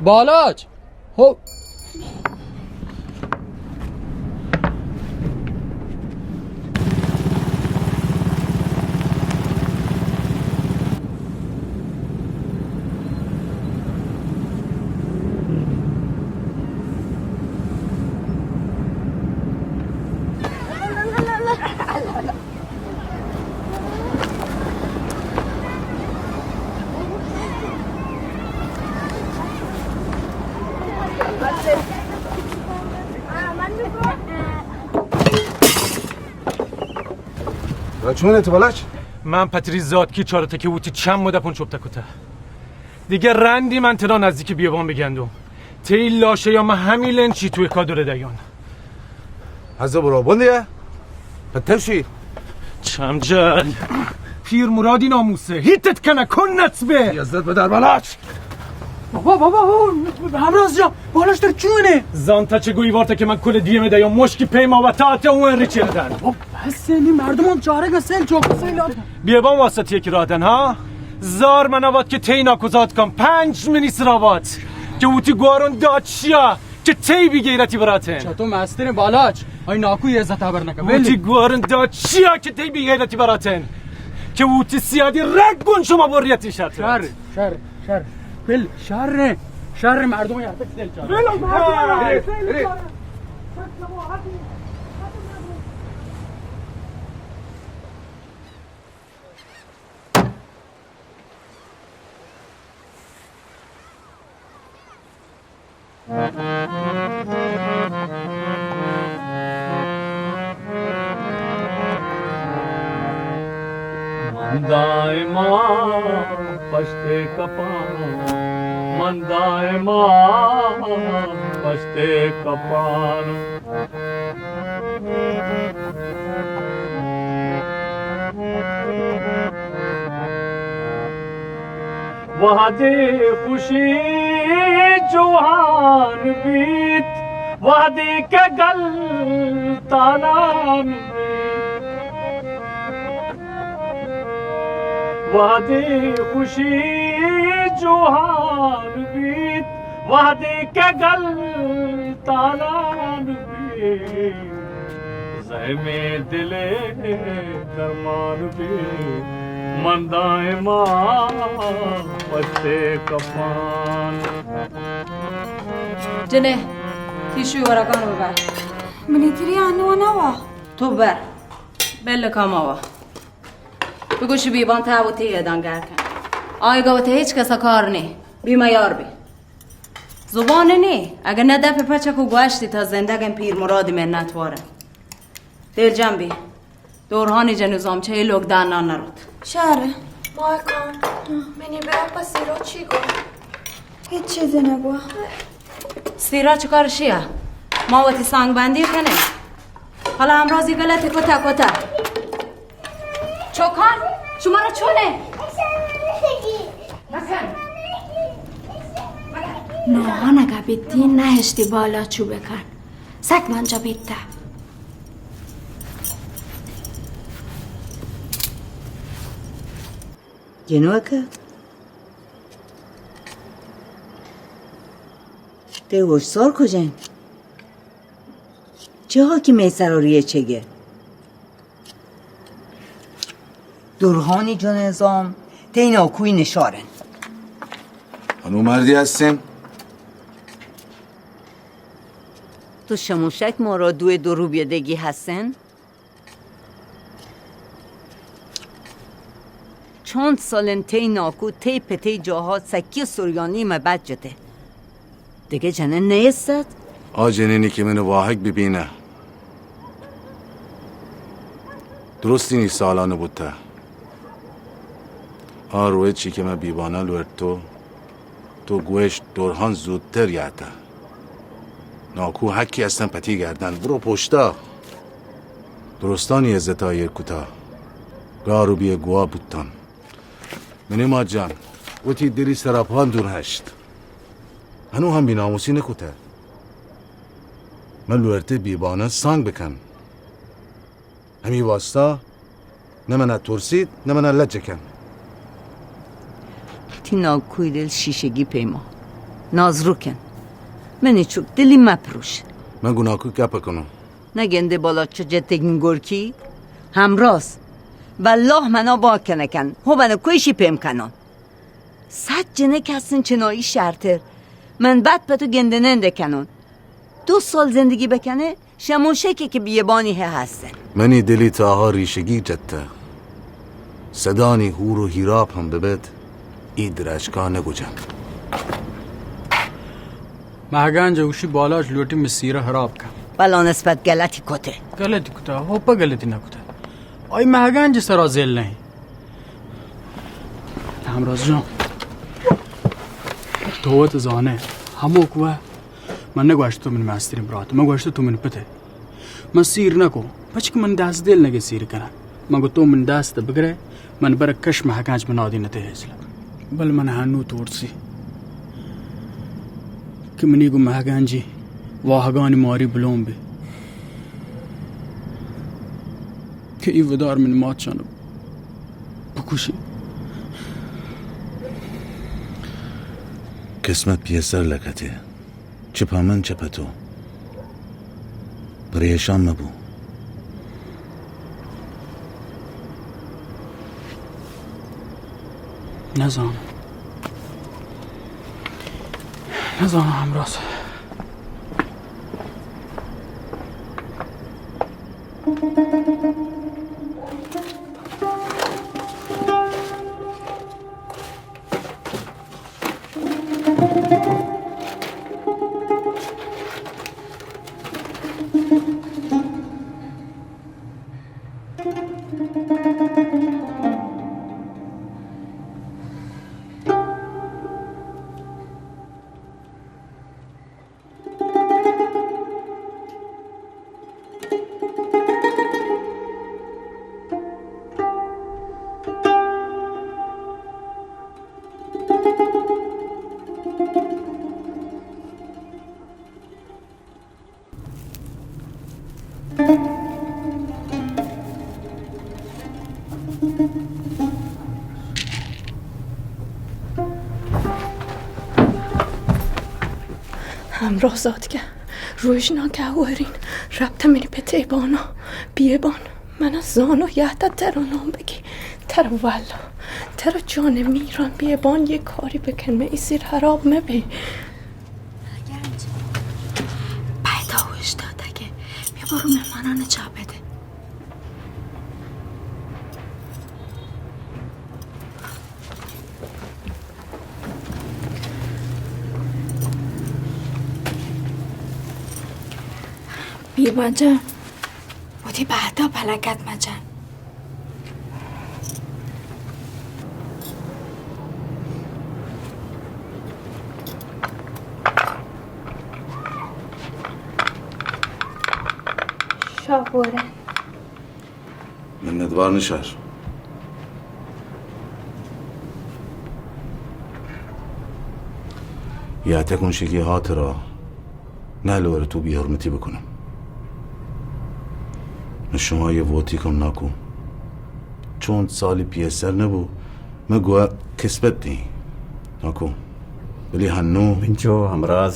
بالاچ. ہو. چون تو بالاچ؟ من پتری زادکی چارته که وتی چم و دپون چوب تکوته. دیگه رندی من ترا نزدیک بیابان بگندم. تی لاشه یا من همیلن چی توی کادر دیان. از برو بندیه. پتوشی. چمجل. پیر مرادی ناموسه. هیتت کنه کن نت به. یزدت به در بلاچ. بابا، بابا، بابا، همراز جان، بالاش در چونه؟ زانتا چه گویی وارتا که من کل دیمه دیان مشکی پیما و تا تا اون ریچه دن. بابا، بس نی مردم هم چاره گسل چوک سیلان. بیابان واسطه که راه دن ها؟ زار من آباد که تی ناکوزات کن، پنج منی سراوات که وتی گوارون داد چیا که تی بی غیرتی براتن. چطو مسترین بالاچ، آی ناکوی عزت خبر نکن. وتی گوارون داد چیا که تی بی غیرتی براتن، که وتی سیادی رگ گون شما بریتی شد. شر، شر، شر. بل، شر، شر مردم یه دل چار. بل، مردم یه دل چار. من دائما پشت کپان، من دائما پشت کپان. وہدے خوشی جوان بیت، وہدے کہ گل تالان بیت، وہدے خوشی جوان بیت، وہدے کہ گل تالان بیت۔ زہمیں دل ءِ درمان بی، من دائما پشت ءَ کپان۔ جنئے، تئی شوئی ورگاں ببر۔ منی تری انو نہ وا۔ تو بر۔ بل کما وا۔ بگوش بیبان تا وتی ادان گار کن۔ آیگا وتی ہچ کسا کار نی۔ بی میار بی۔ زبان نی، اگہ نہ دپ پچک و گوشتی تا زندگیں پیر مرادی منت وارن۔ دل جم بی۔ دورہانی جنو زام چہ اے لوگ دانا نروت۔ شر۔ ماکان، منی برا پہ سیرا چی گو؟ ہچ چیزی نگو۔ سیرا چکار شیا؟ ما وتی سانگ بندی کنیں۔ حالا ہمرازی غلطی کتا کتا۔ چوکان، شمارا چون انت؟ ناہان اگہ بیتی نہشتی بالاچو بکن۔ سک منجا بیتہ۔ جنوکہ، تئی ہوشسار کجا انت؟ چہ ہاکی مئے سرا ریچگ ءَ؟ درہانی جنو زام تئی ناکوئی نشار انت۔ انو مردی ہستیں؟ تو شموشک مارا دوئے دو روبیہ دگی ہستیں؟ چند سال انت تئی ناکو تئی پتی جاہا سکی و سریانی مئے بد جتے۔ دگہ جنین نیست؟ آ جنینی کہ من واہگ ببینہ، درستینی سالا نبوتہ۔ آ روچی کہ من بیبانا لوٹتو، تو گوشت درہان زودتر یاتہ۔ ناکو حقی ہستن پتی گردن، برو پشتا۔ درستانی عزتا ایر کتا، گار و بے گواہ بوتن۔ منی مات جان، وتی دلی سرا پان دور ہشت۔ ہنو ہم بیناموسی نکتہ۔ من لوٹتے بیبانا سانگ بکن۔ ہمے واستا نہ منا ترسیت، نہ منا لج کن۔ تئی ناکوئی دل شیشگی پیما نازرکن۔ منی چک دلی مپروش۔ من گو ناکوئی گپ کنوں۔ نگندے بالا چو جتگین گرکی؟ ہمراز۔ واللہ منا با کنکن۔ ہو بنا کوئی شی پیم کنان۔ صد جنک ہستن چنائی شرتر۔ من بد پہ تو گندنندہ کنان۔ دو سال زندگی بکنے؟ شموشکی کہ بیبانی ہے ہستن۔ منی دلی تہا ریشگی جتہ۔ صدانی ہور و ہیراپ ہم ببیت، ای درچکا نگوجن۔ مہگنج گوشی بالاچ لوٹی مسیرہ حراب کن۔ بلا نسبت غلطی کتے۔ غلطی کتا؟ ہو پہ غلطی نکتا۔ آئی مہگنج سرا زل نہیں۔ ہمراز جان، تو وت زانے، ہموک وہ من نگوشت تو من مسترین برات، من گوشت تو من پتے۔ من سیر نکو، پچک من دست دل نگے سیر کنن۔ من گو تو من دست بگرے، من بر کش مہگنج من آدی نتے ہیزل۔ بل من ہنو تورسی کہ منی گو مہگنجی واہگانی ماری بلوم بی۔ کہ ای ودار من مات چانو بکشی۔ قسمت پیسر لکتے، چہ پہ من چہ پہ تو۔ پریشان مبو۔ نزانم۔ نزانم ہمراز۔ ہمراہ زاتگہ، روژناکہ ورین، رپتہ منی پتے بانا، بیئے بان، منا زانو یاتا ترا نام بگی، ترا واللہ، ترا جان میران بیئے بان، یہ کاری بکن، میں اسیر حراب مبی۔ پیدا اوشتاتگہ، بیا برو مہمانان چاہ بدے۔ بیربان جان، وتی بہتا پلکت مجن۔ شاہ بورے۔ منتوار نشار۔ یا تکون شکی ہاترا نہ لور تو بی حرمتی بکنم۔ نہ شما یہ ووتی کم ناکو۔ چون سالی پیسر نبو، مہ گوا کسبت دی ناکو۔ بلی ہنو۔ انچو ہمراز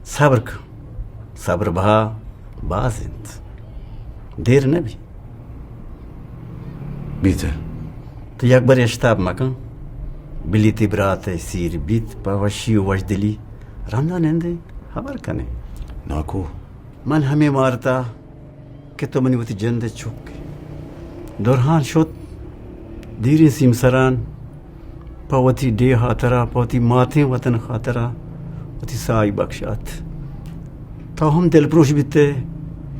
صبر کن۔ صبر بہا باز انت، دیر نہ بی۔ بیت۔ تو یک بر اشتاب مکن، بلی تی برات سیر بیت پہ وشی و وشدلی، رندا نندیں خبر کنے۔ ناکو۔ من ہمے مارتا کہ تو منی وتی جند چک۔ درہان شت دیریں سیمسران پہ وتی ڈیھ ءِ ہاترا، پہ وتی ماتیں وطن ءِ خاطرا وتی ساہی بکشات۔ تو ہم دلپروش بیتے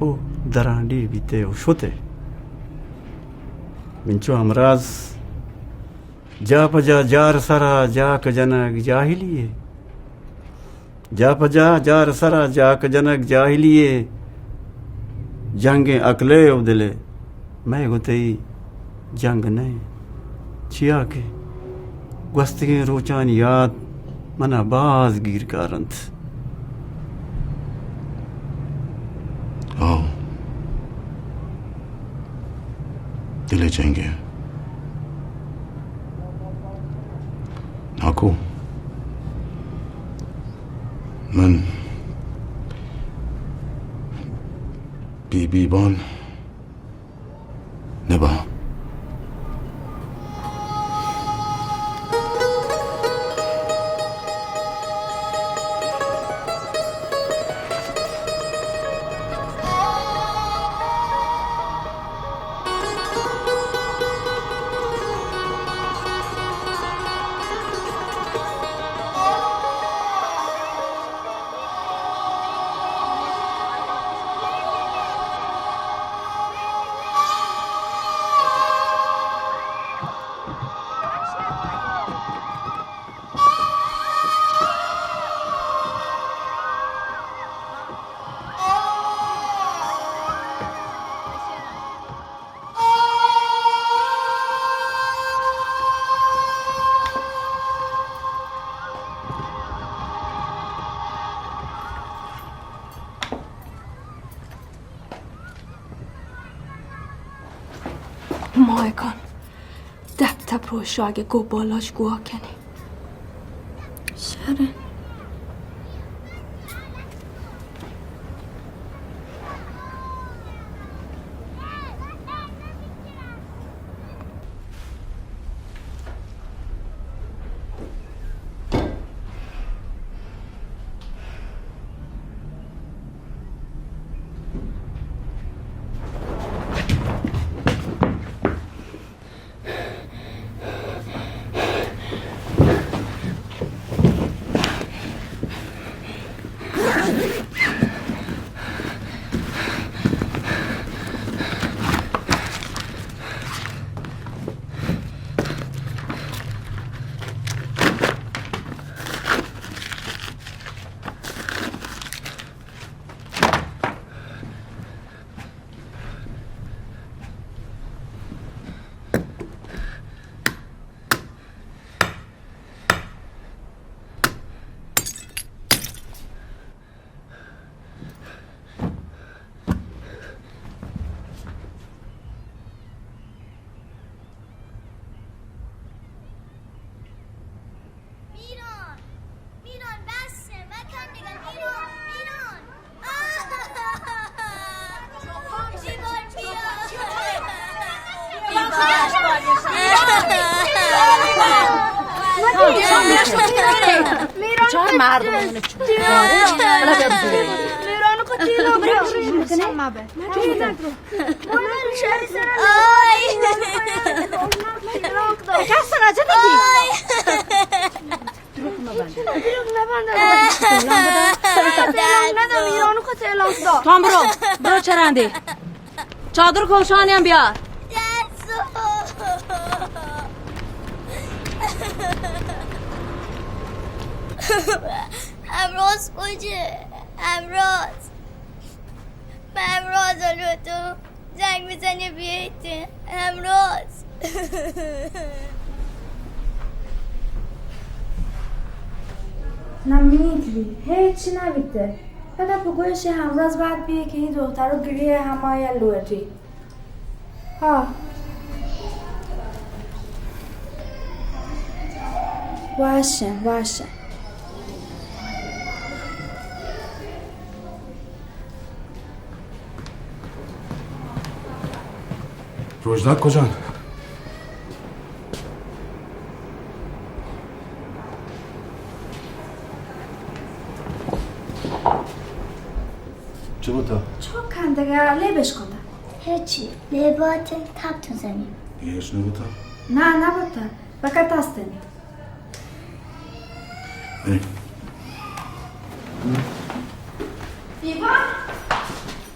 و درانڈیھ بیتے و شتے۔ انچو ہمراز جا پہ جا جار سرا جاک جنگ جاہلی یے۔ جا پہ جا جار سرا جاک جنگ جاہلی یے، جنگیں عقلے و دلے، مئے گوں تئی جنگ نہ انت، چیا کہ گوستگیں روچانی یات منا باز گیر کارنت۔ آؤ۔ دل ءِ جنگ ءَ۔ ناکو، من بی بی بان نباں۔ ماہکان، دپ تپ روشاگ گوں بالاش گوا کنی۔ شریں۔ چار مردم. میران کو چی لوگ؟ دروغ مبند. دروغ نبند. تو هم برو، برو چرندی. چادر کوشانی هم بیار. امروز کجه؟ امروز. من امروز الو تو زنگ بزنی بیایید امروز. نمیتری، هیچی نبیته. فقط بگویش همراز باید بیه که این دختر رو گریه همه یا لوتی. ها. باشه، باشه. روژناک کجان؟ چه بوتا؟ چه کن دگه؟ لیبش کتا. هیچی. لیباتن تپتن زمین. هیچ نبوتا؟ نه، نبوتا. فقط هستن. بریم. بیوان،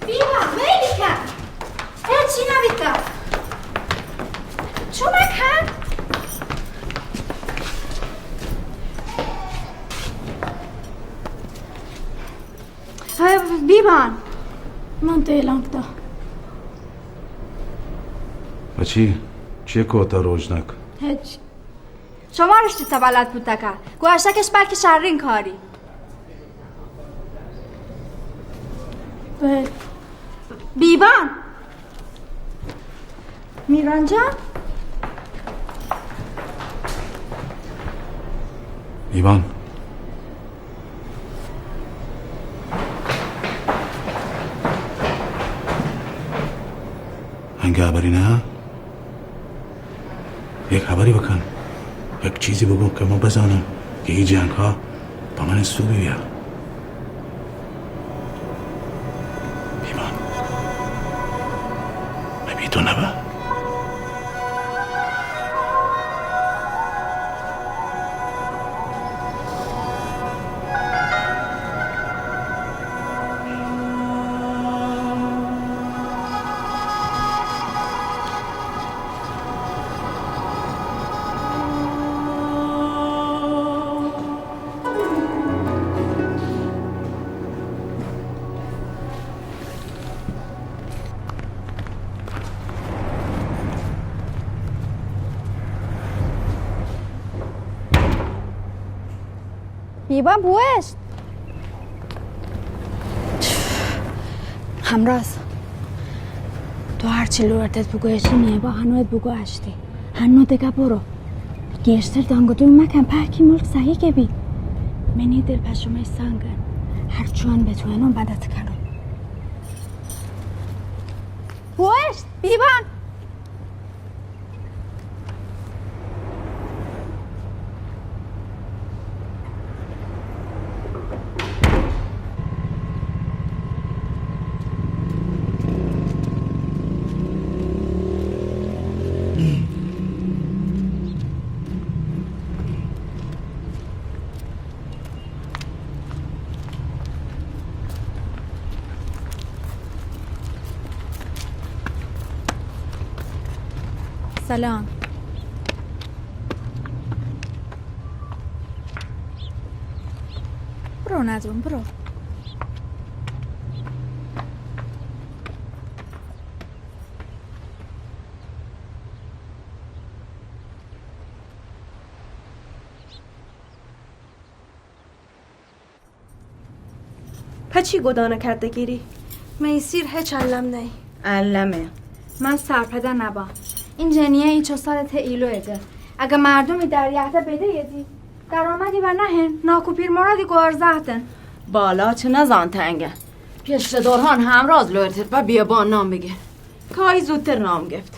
بیوان، میلی کن. هیچی نبیتا. چو مکن؟ های، بیوان. من تیلانک دا. بچی، چی کوتا روژناک؟ هیچ. شما رشتی تا بلد بوتکا. گوشتکش بلکه شرین کاری. بیوان. میران جان. بیوان. انگه خبری نه؟ یک خبری بکن، یک چیزی بگو که ما بزانم که این جنگ ها با من سو بیا. بیمان، من بی تو نبا. بیبان بوشت. همراز، تو هرچی لوٹت بگوشی، نیبا هنوت بگوشتی. هنو دگه برو. گیشتر دانگو دون مکن، پاکی ملک سهی که بی. منی دل په شمه سنگن. هر چون بتوانم مدد کنم. بوشت، بیبان. سلام. برو نادون، برو. پچی گدانه کرده گیری؟ می سیر هچ علم نهی. علمه. من سرپده نبا. این جنیه ای چو سال ته ایلو ایده. اگه مردمی در یهده بده یدی، درآمدی و نهن، ناکو پیر مرادی گوارزهتن. بالا چه نزان تنگه. پیش دورهان همراز لویرتر په بیابان نام بگه. کاری زودتر نام گفت.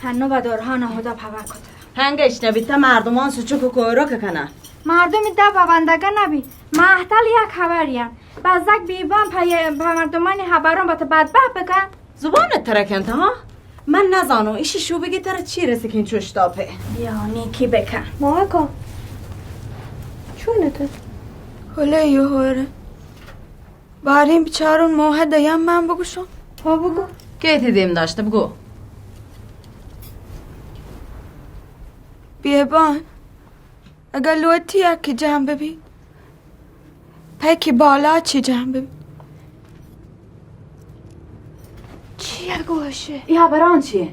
ہنو با دورہان ہدا پوا کت۔ ہنگش نبی تا مردمان سچک و کورک کنن۔ مردم دا ببندگا نبی۔ مہتل یک خبری ہن۔ بزگ بیبان پہ، پہ مردمانی خبران بت بدبخت بکن۔ زبان ترا کنت ہاں؟ من نزانو ایشی شوبگی ترا چی رسکین چوش تاپے۔ یا نیکی بکن۔ ماکا۔ چون ات؟ ہلے یو ہور۔ باریں بچارون موہ دیاں من بگوشاں۔ ہو بگو۔ کئے تئی دیم داشتہ بگو۔ بیبان، اگاں لوٹی یکے جنگ ببی، پہ کہ بالاچی جنگ ببی۔ چیا گوشے؟ اے ہبران چیے؟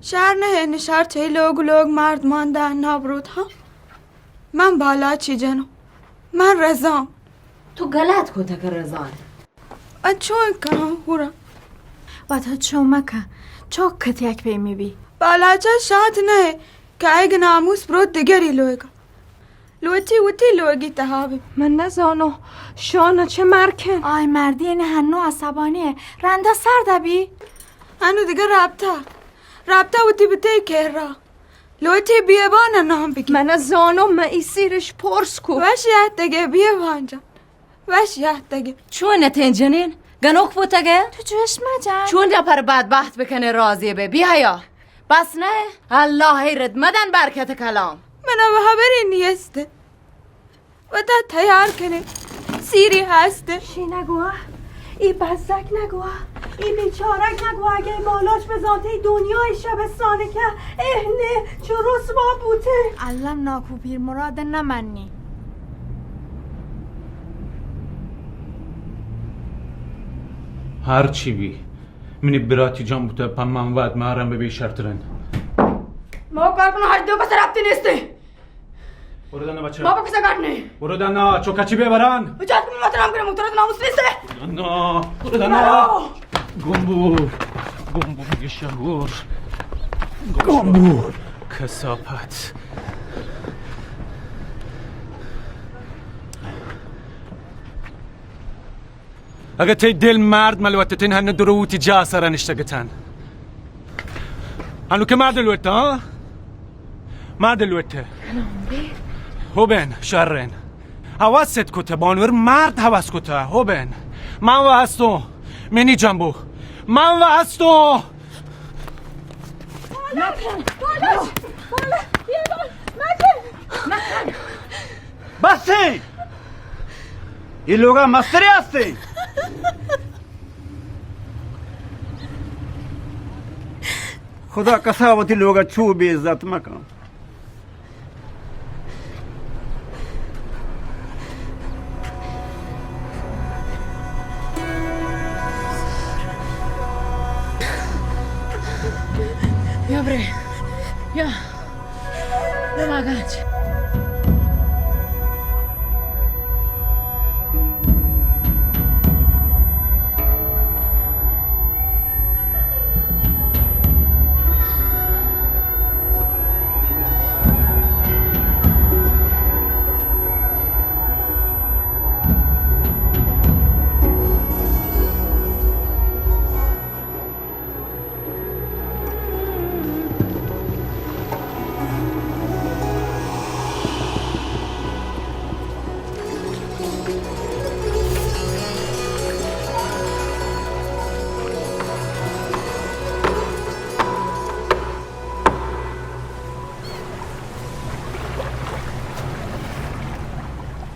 شر نہ انت، شر چہ لوگ لوگ مردمان داں نابروت ہاں۔ من بالاچی جنوں۔ من رزاں۔ تو گلات کتگ رزان۔ ء چون کناں ہورا؟ وتا چو مکن، چک ات یک پیمے بی۔ بالاچا شات نہ کہ آیگ ناموس بروت دگری لوگا۔ لوٹی وتی لوگی تہا بی۔ من نزانو شان چہ مرکن۔ آئی مردی انہ ہنو عصبانی ء، رندا سرد بی۔ ہنو دگہ رابطہ، رابطہ وتی بتے کرا۔ لوٹی بیابان نام بگی۔ من زانو من ای سیرش پرس کو۔ وش یاتگے بیابان جان۔ وش یاتگے۔ چون اتیں جنین؟ گنوک بوتگے؟ تو چوش مجن۔ چون پر بدبخت بکنے راضی بے؟ بیا یا۔ بس نہ؟ اللہ رد مدن برکت کلام۔ من اب خبری نیست۔ وتا تیار کنے۔ سیری ہست۔ شی نگوا۔ ای بزگ نگوا۔ ای بیچارگ نگوا۔ اگه مالاچ بزانتے ای دنیا ای شبستان که اهنه چو رسوا بوته۔ الم ناکو پیر مراد نمنی۔ ہر چی بی، منی براتی جان بوتہ، پہ من وت مارم بہ بی شرترین۔ ما کار کنو، ہر دو کس رابطے نیستے۔ برو دانا بچہ۔ ما پہ کسا گاٹ نہیں۔ برو دانا، چو کچی بے بران۔ بچہ اتکو مت نام کرے، مترا ناموس نیستے۔ برو دانا، برو دانا۔ برو۔ گمبو، گمبو گشنگور۔ گمبو۔ کثافت۔ اگہ تئی دل مرد، من لوٹتین ہنو درو وتی جاہ سرا نشتگتن۔ ہنو کہ مرد لوٹتہ، ہاں؟ مرد لوٹتہ۔ ہو بین، شرین۔ حواست کتہ، بانور مرد حواس کتہ، ہو بین۔ من و ہستوں، منی جنبو۔ من و ہستوں۔ بس ایں! اے لوگا مسترے ہستیں۔ خدا کسا وتی لوگا چو بے عزت مکن۔ بیا برے، بیا۔ بیا ماگنج۔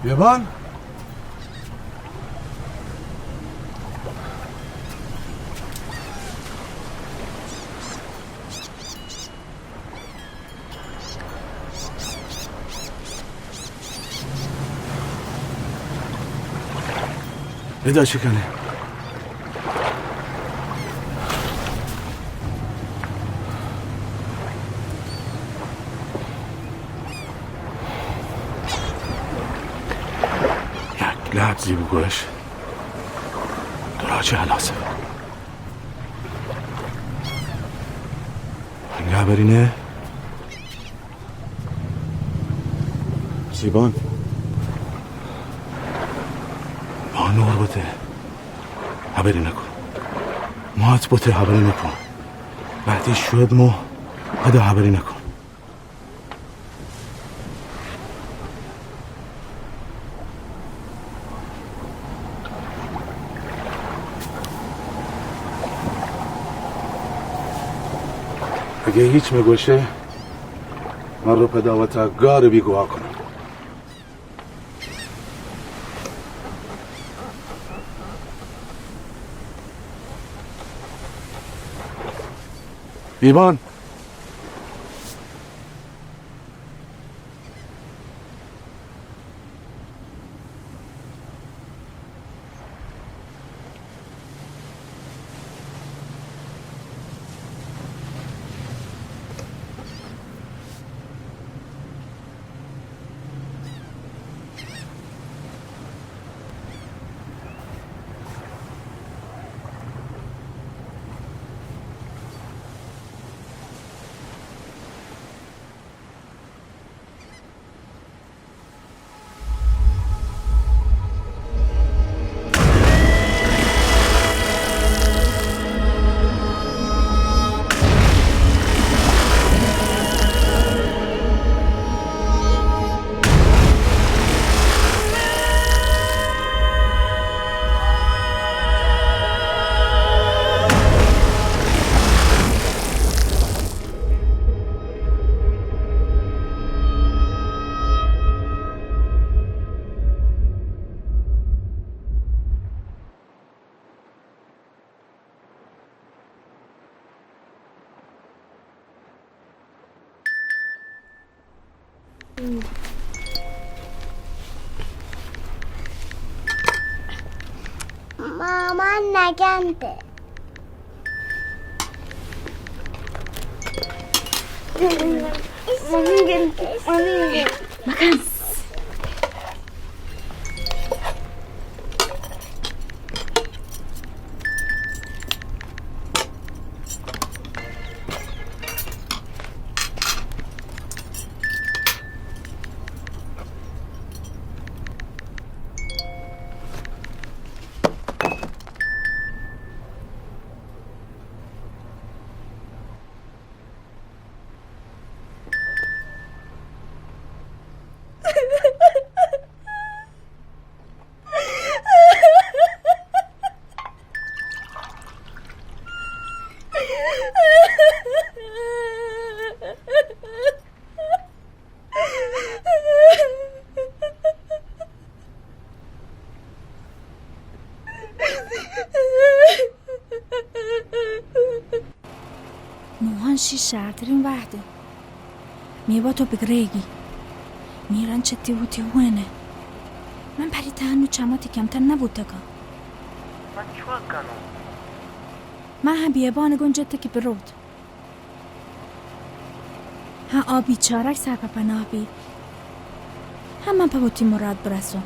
بیابان۔ ادا چی کنے؟ یک لحظی بگوش، ترا چه حلاصه؟ انگا برینه؟ زیبان، ما نور بوته، حبری نکن. مات بوته، حبری نکن. وقتی شد مو ادا ہبری نکن. اگہ ہیچ مگوشے، من رو پدا وتا گار بیگواہ کنم. بیبان. ماما نگنده. مکن. نوہان شی شرترین وہد. میوا تو بگریگی. میران چتی بوتی ہوئے نه. من پری تہنو چماتی کمتر نبوتگا. من چون کنو؟ من هم بیابان گون جت که بروت. ها آ بیچارگ سر په پناه بی. هم من په وتی مراد برسو.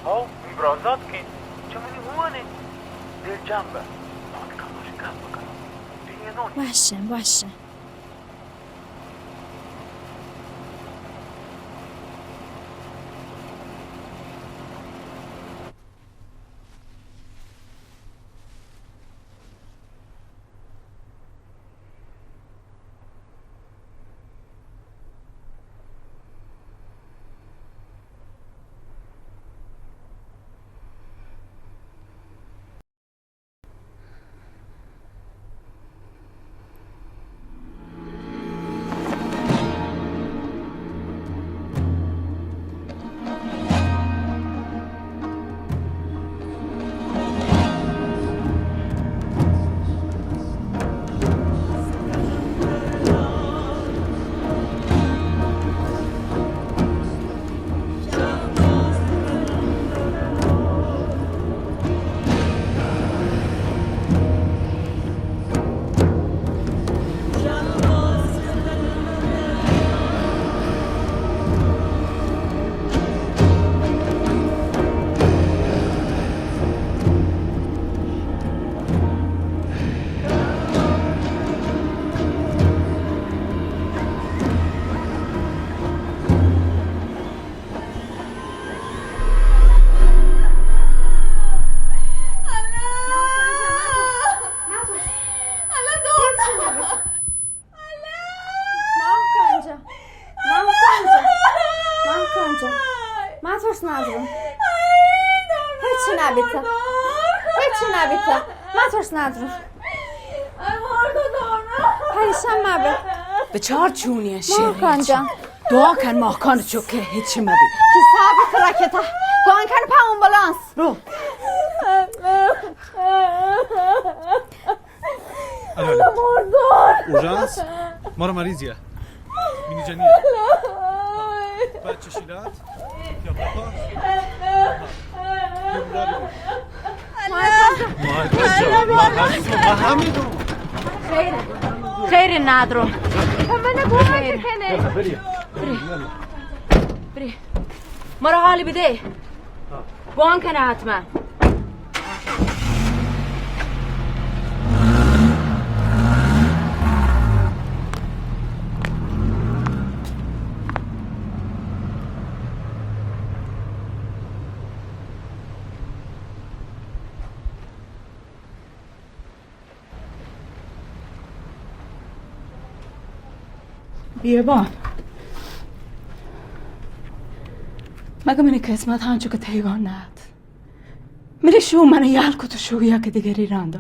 او برازات که چمنی هوانه دل جنبه. باید کماش گپ بکنم. دیگه نونی. وشه، وشه. نادرو. هیچی نبیتا. هیچی نبیتا. مترس نادرو. پریشان مبه. بچار چونی شیرین. ماکان جان. دعا کن ماکان چکه هیچی مبی. کی صاحب ترکتا. گوان کن په آمبولانس. رو. الو، الو. اورژانس. مارا مریضیه. مینی جنیه. بچه شیلات. یا پاپا. مارا جان. ما همیدو. خیر. خیر نادرو. من گوش کنه. بری. بری. مارا حالی بده. گوان کنه حتما. بیابان. مگه منی قسمت هنچو که تیگان نهت. منی شو من یال کت و شو یک دگری راندا.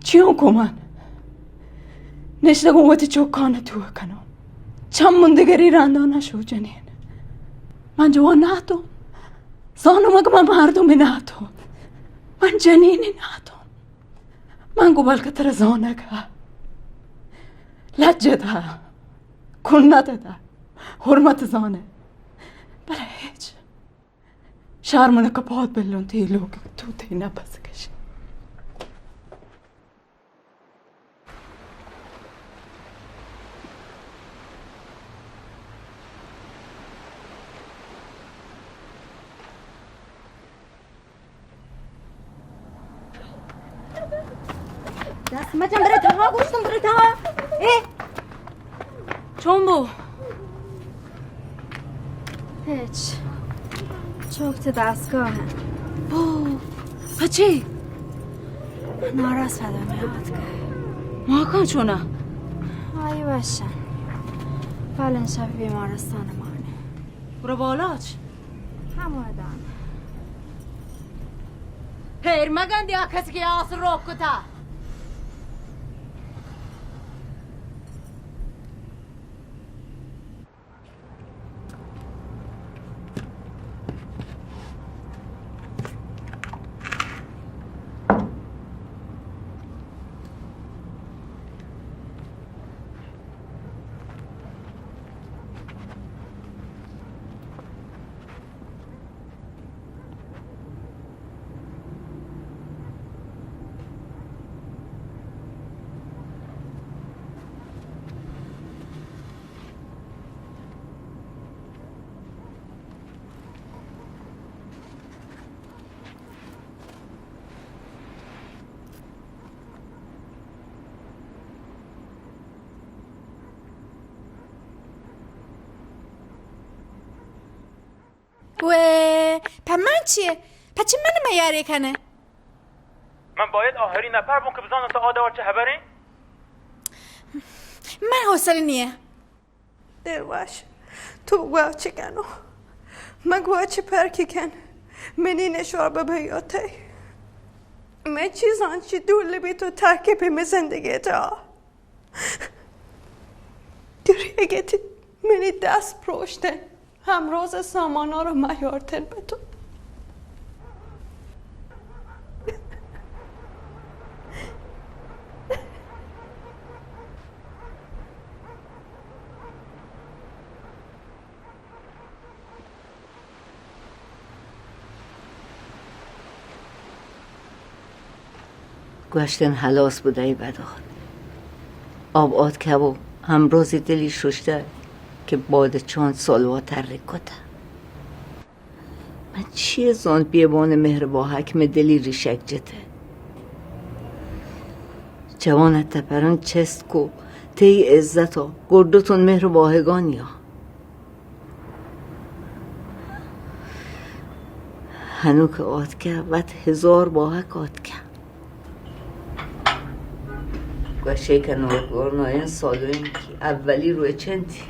چیون کو من؟ نشتگون وتی چوکان تو کنون. چم من دگری راندا نشو جنین. من جوان نهتون. زانو مگه من مردمی نهتون. من جنینی نهتون. من گو بلکه ترا زانگ ء لج ء دا، کنت ء دا، حرمت زانه. بلے هچ شرم نہ کپات بلون تی لوگ تو تی نفس کشی. دست مجن، برے تہا، گوشتم برے تہا. اے چون بو؟ هچ. چوک تے دستگاه. او، پچی؟ ناراض فدا میاد که. ماکان چونا؟ آئی وشن. پالن شب بیمارستان مانه. برو بالاچ. همودان. پیر مگندی آ کسی که آس روک کتا. وی، په من چیه؟ په چی من میاره کنه؟ من باید آخرین نفر بوم که بزانم تا آ دور چه خبره؟ من حوصله نیه. دیر واش. تو گوا چی کنو؟ من گوا چی پرکی کن؟ منی نشوار ببیاتی. من چیزان چی دور لبی تو ترکیب می زندگی تا. دریگتی منی دست پروشتن، همروز سامانا رو میارتن به تو. گوشتن هلاس بوده ای بدان. آب آتکه و همروزی دلی ششته که باد چند سال وا ترک کته. من چیه زان بیابان مهر با حکم دلی ریشک جته. جوان تپران چست کو تی عزت و گردتون مهر واهگانیا. هنوک آتکه وت هزار واهک آتکه. گوشه که نوگورناین سالوین کی اولی روی چنتی.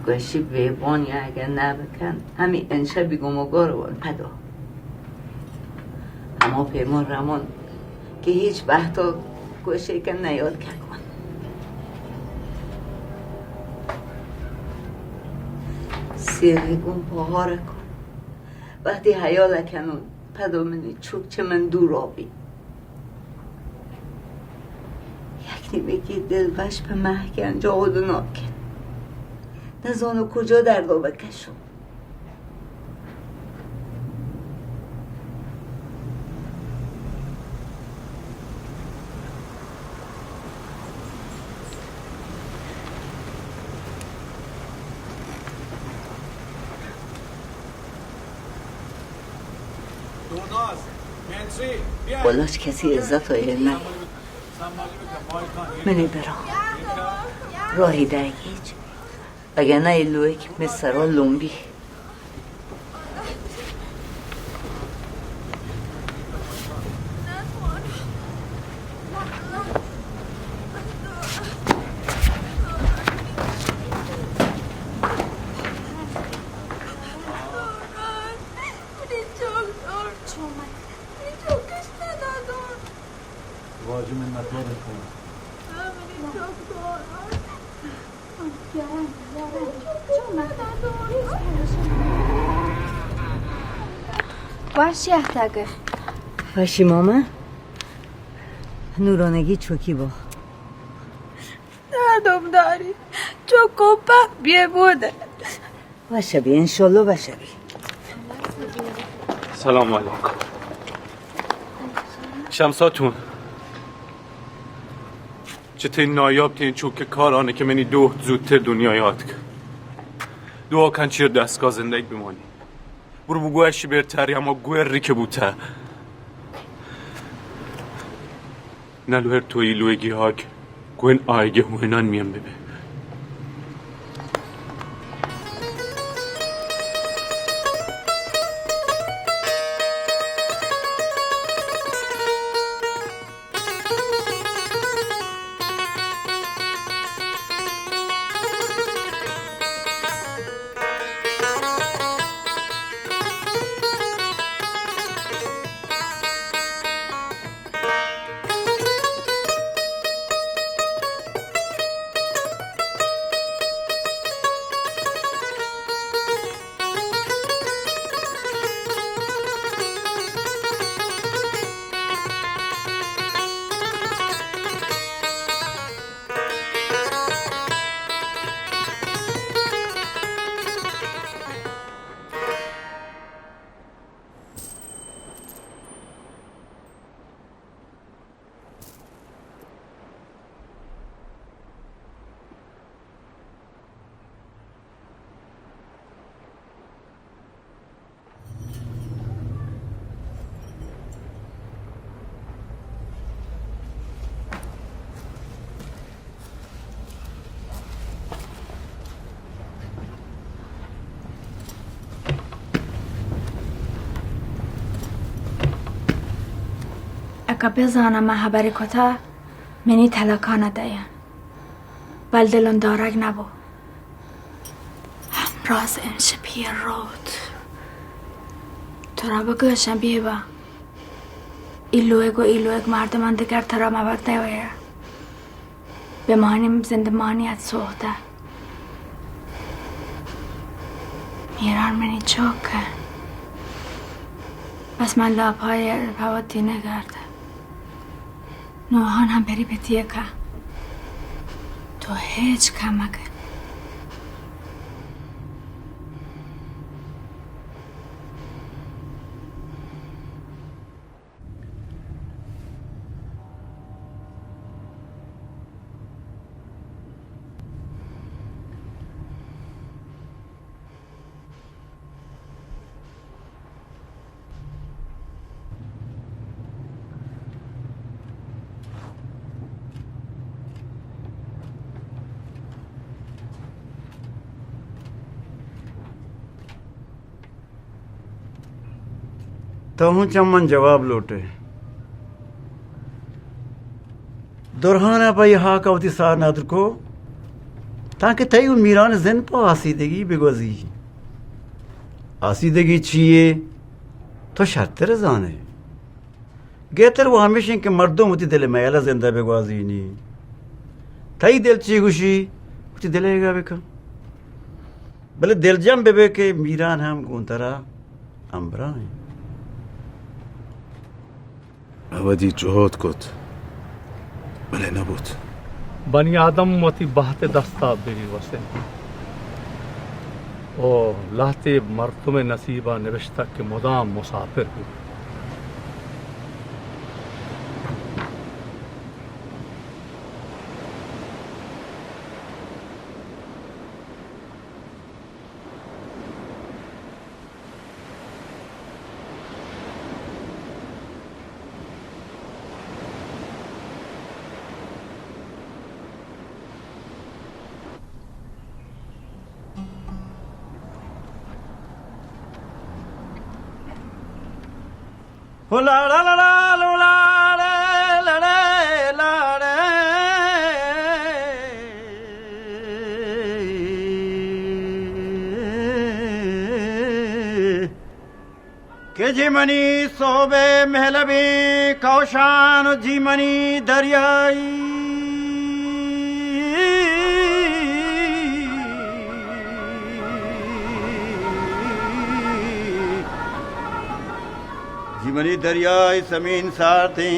گوشی بیبان یا اگر نبکن، ہمی انشا بیگم و گار ون پدو. ہما پیمان رمان کہ ہیچ وقت گوشی کن نیاد کن. سیری گون پاہار کن. وقتی حیال کنون، پدو منی چوک چه من دور آبی. یک نیمگی دل وش په محکم جا و دنیا کن. نزانو کجا دردا بکشم. والا هیچ کسی عزت و ایر نہ. منی برا راہی دئیگیج، اگہ نہ اے لوگ مئے سرا لومبی. واجہ منتوار اتاں. وش یاتگے. وشی ماما، نورانگی چوکی با. دردم داری، چوکو په بیه بوده. وش بی، انشالله وش بی. سلام علیکم. شمساتون، چه تئی نایاب ترین چوک کارانه که منی دوه زودتر دنیا یاد کن. دعا کن چیر دستگاه زندگی بمانی. برو بگو اشی برتری اما گوری که بوته. نلوهر تویی لویگی هاگ گوین آیگه هوینان میم ببه. اگه بزانم من خبری کتا، منی طلاقا نده‌ین. بل دلم دارگ نبو. همراز انشپی روت. تو را بگوشم بیبا. ای لوگ و ای لوگ مردمان دگر ترا مبر دیویا. بمانیم زندمانی ات سوخته. میران منی چوک. بس من لاپای پاوتی نگرد. نوحان هم بری پتی که. تو هیچ کم مکن. تو ہوں چہ من جواب لوٹے۔ درہان ء پہ اے ہاک ء وتی سار ندر کو، تانکہ تئی و میران زند پہ آسیدگی بگوزی۔ آسیدگی چی یے؟ تو شرتر زانے۔ گہتر و ہمیش انت کہ مردم وتی دل ء میل ء زندہ بہ گوازینی۔ تئی دل چی گوشی، وتی دل ء گا بکن۔ بلے دلجم بہ بے کہ میران ہم گوں ترا ہمبراہ انت۔ ابدی جہد کت، بلے نہ بوت۔ بنی آدم وتی بہت ء دست ء بگی وس انت۔ او لہتے مردم ء نصیب ء نبشتہ کہ مدام مسافر بوت۔ کہ جی منی سہب ء مہلبیں کوشان و جی منی دریائی۔ جی منی دریائی سمین سارتیں۔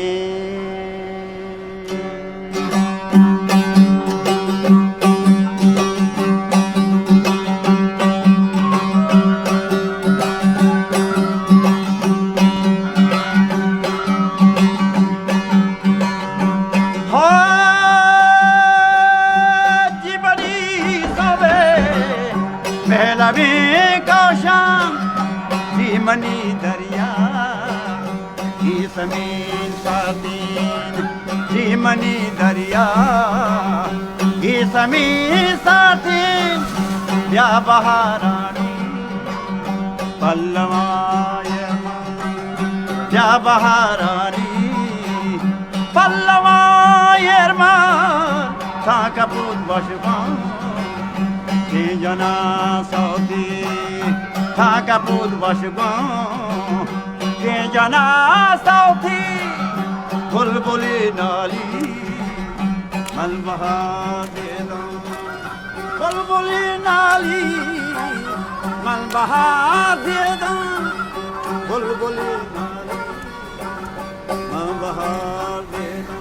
ہا جی بڑی سوے مہلبیں کاشاں، جی منی دریا۔ اے سمین ساتین، جی منی دریا، اے سمین ساتین، بیا بہارانی پلواں ایر مان، بیا بہارانی پلواں ایر مان، تاں کپوت وش باں، کہ جنا سوتی، تاں کپوت وش باں۔ کہ جنا سوتی بلبلی نالی، من بہار دیداں۔ بلبلی نالی، من بہار دیداں۔ بلبلی نالی، من بہار دیداں۔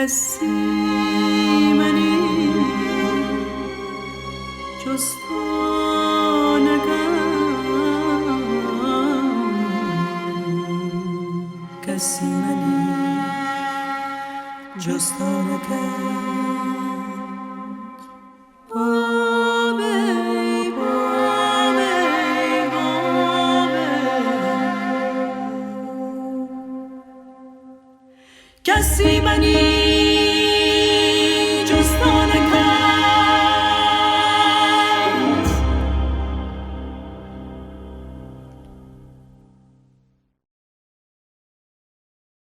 کسی منی جست نکن، کسی منی جست نکن. پابه، پابه، پابه. کسی منی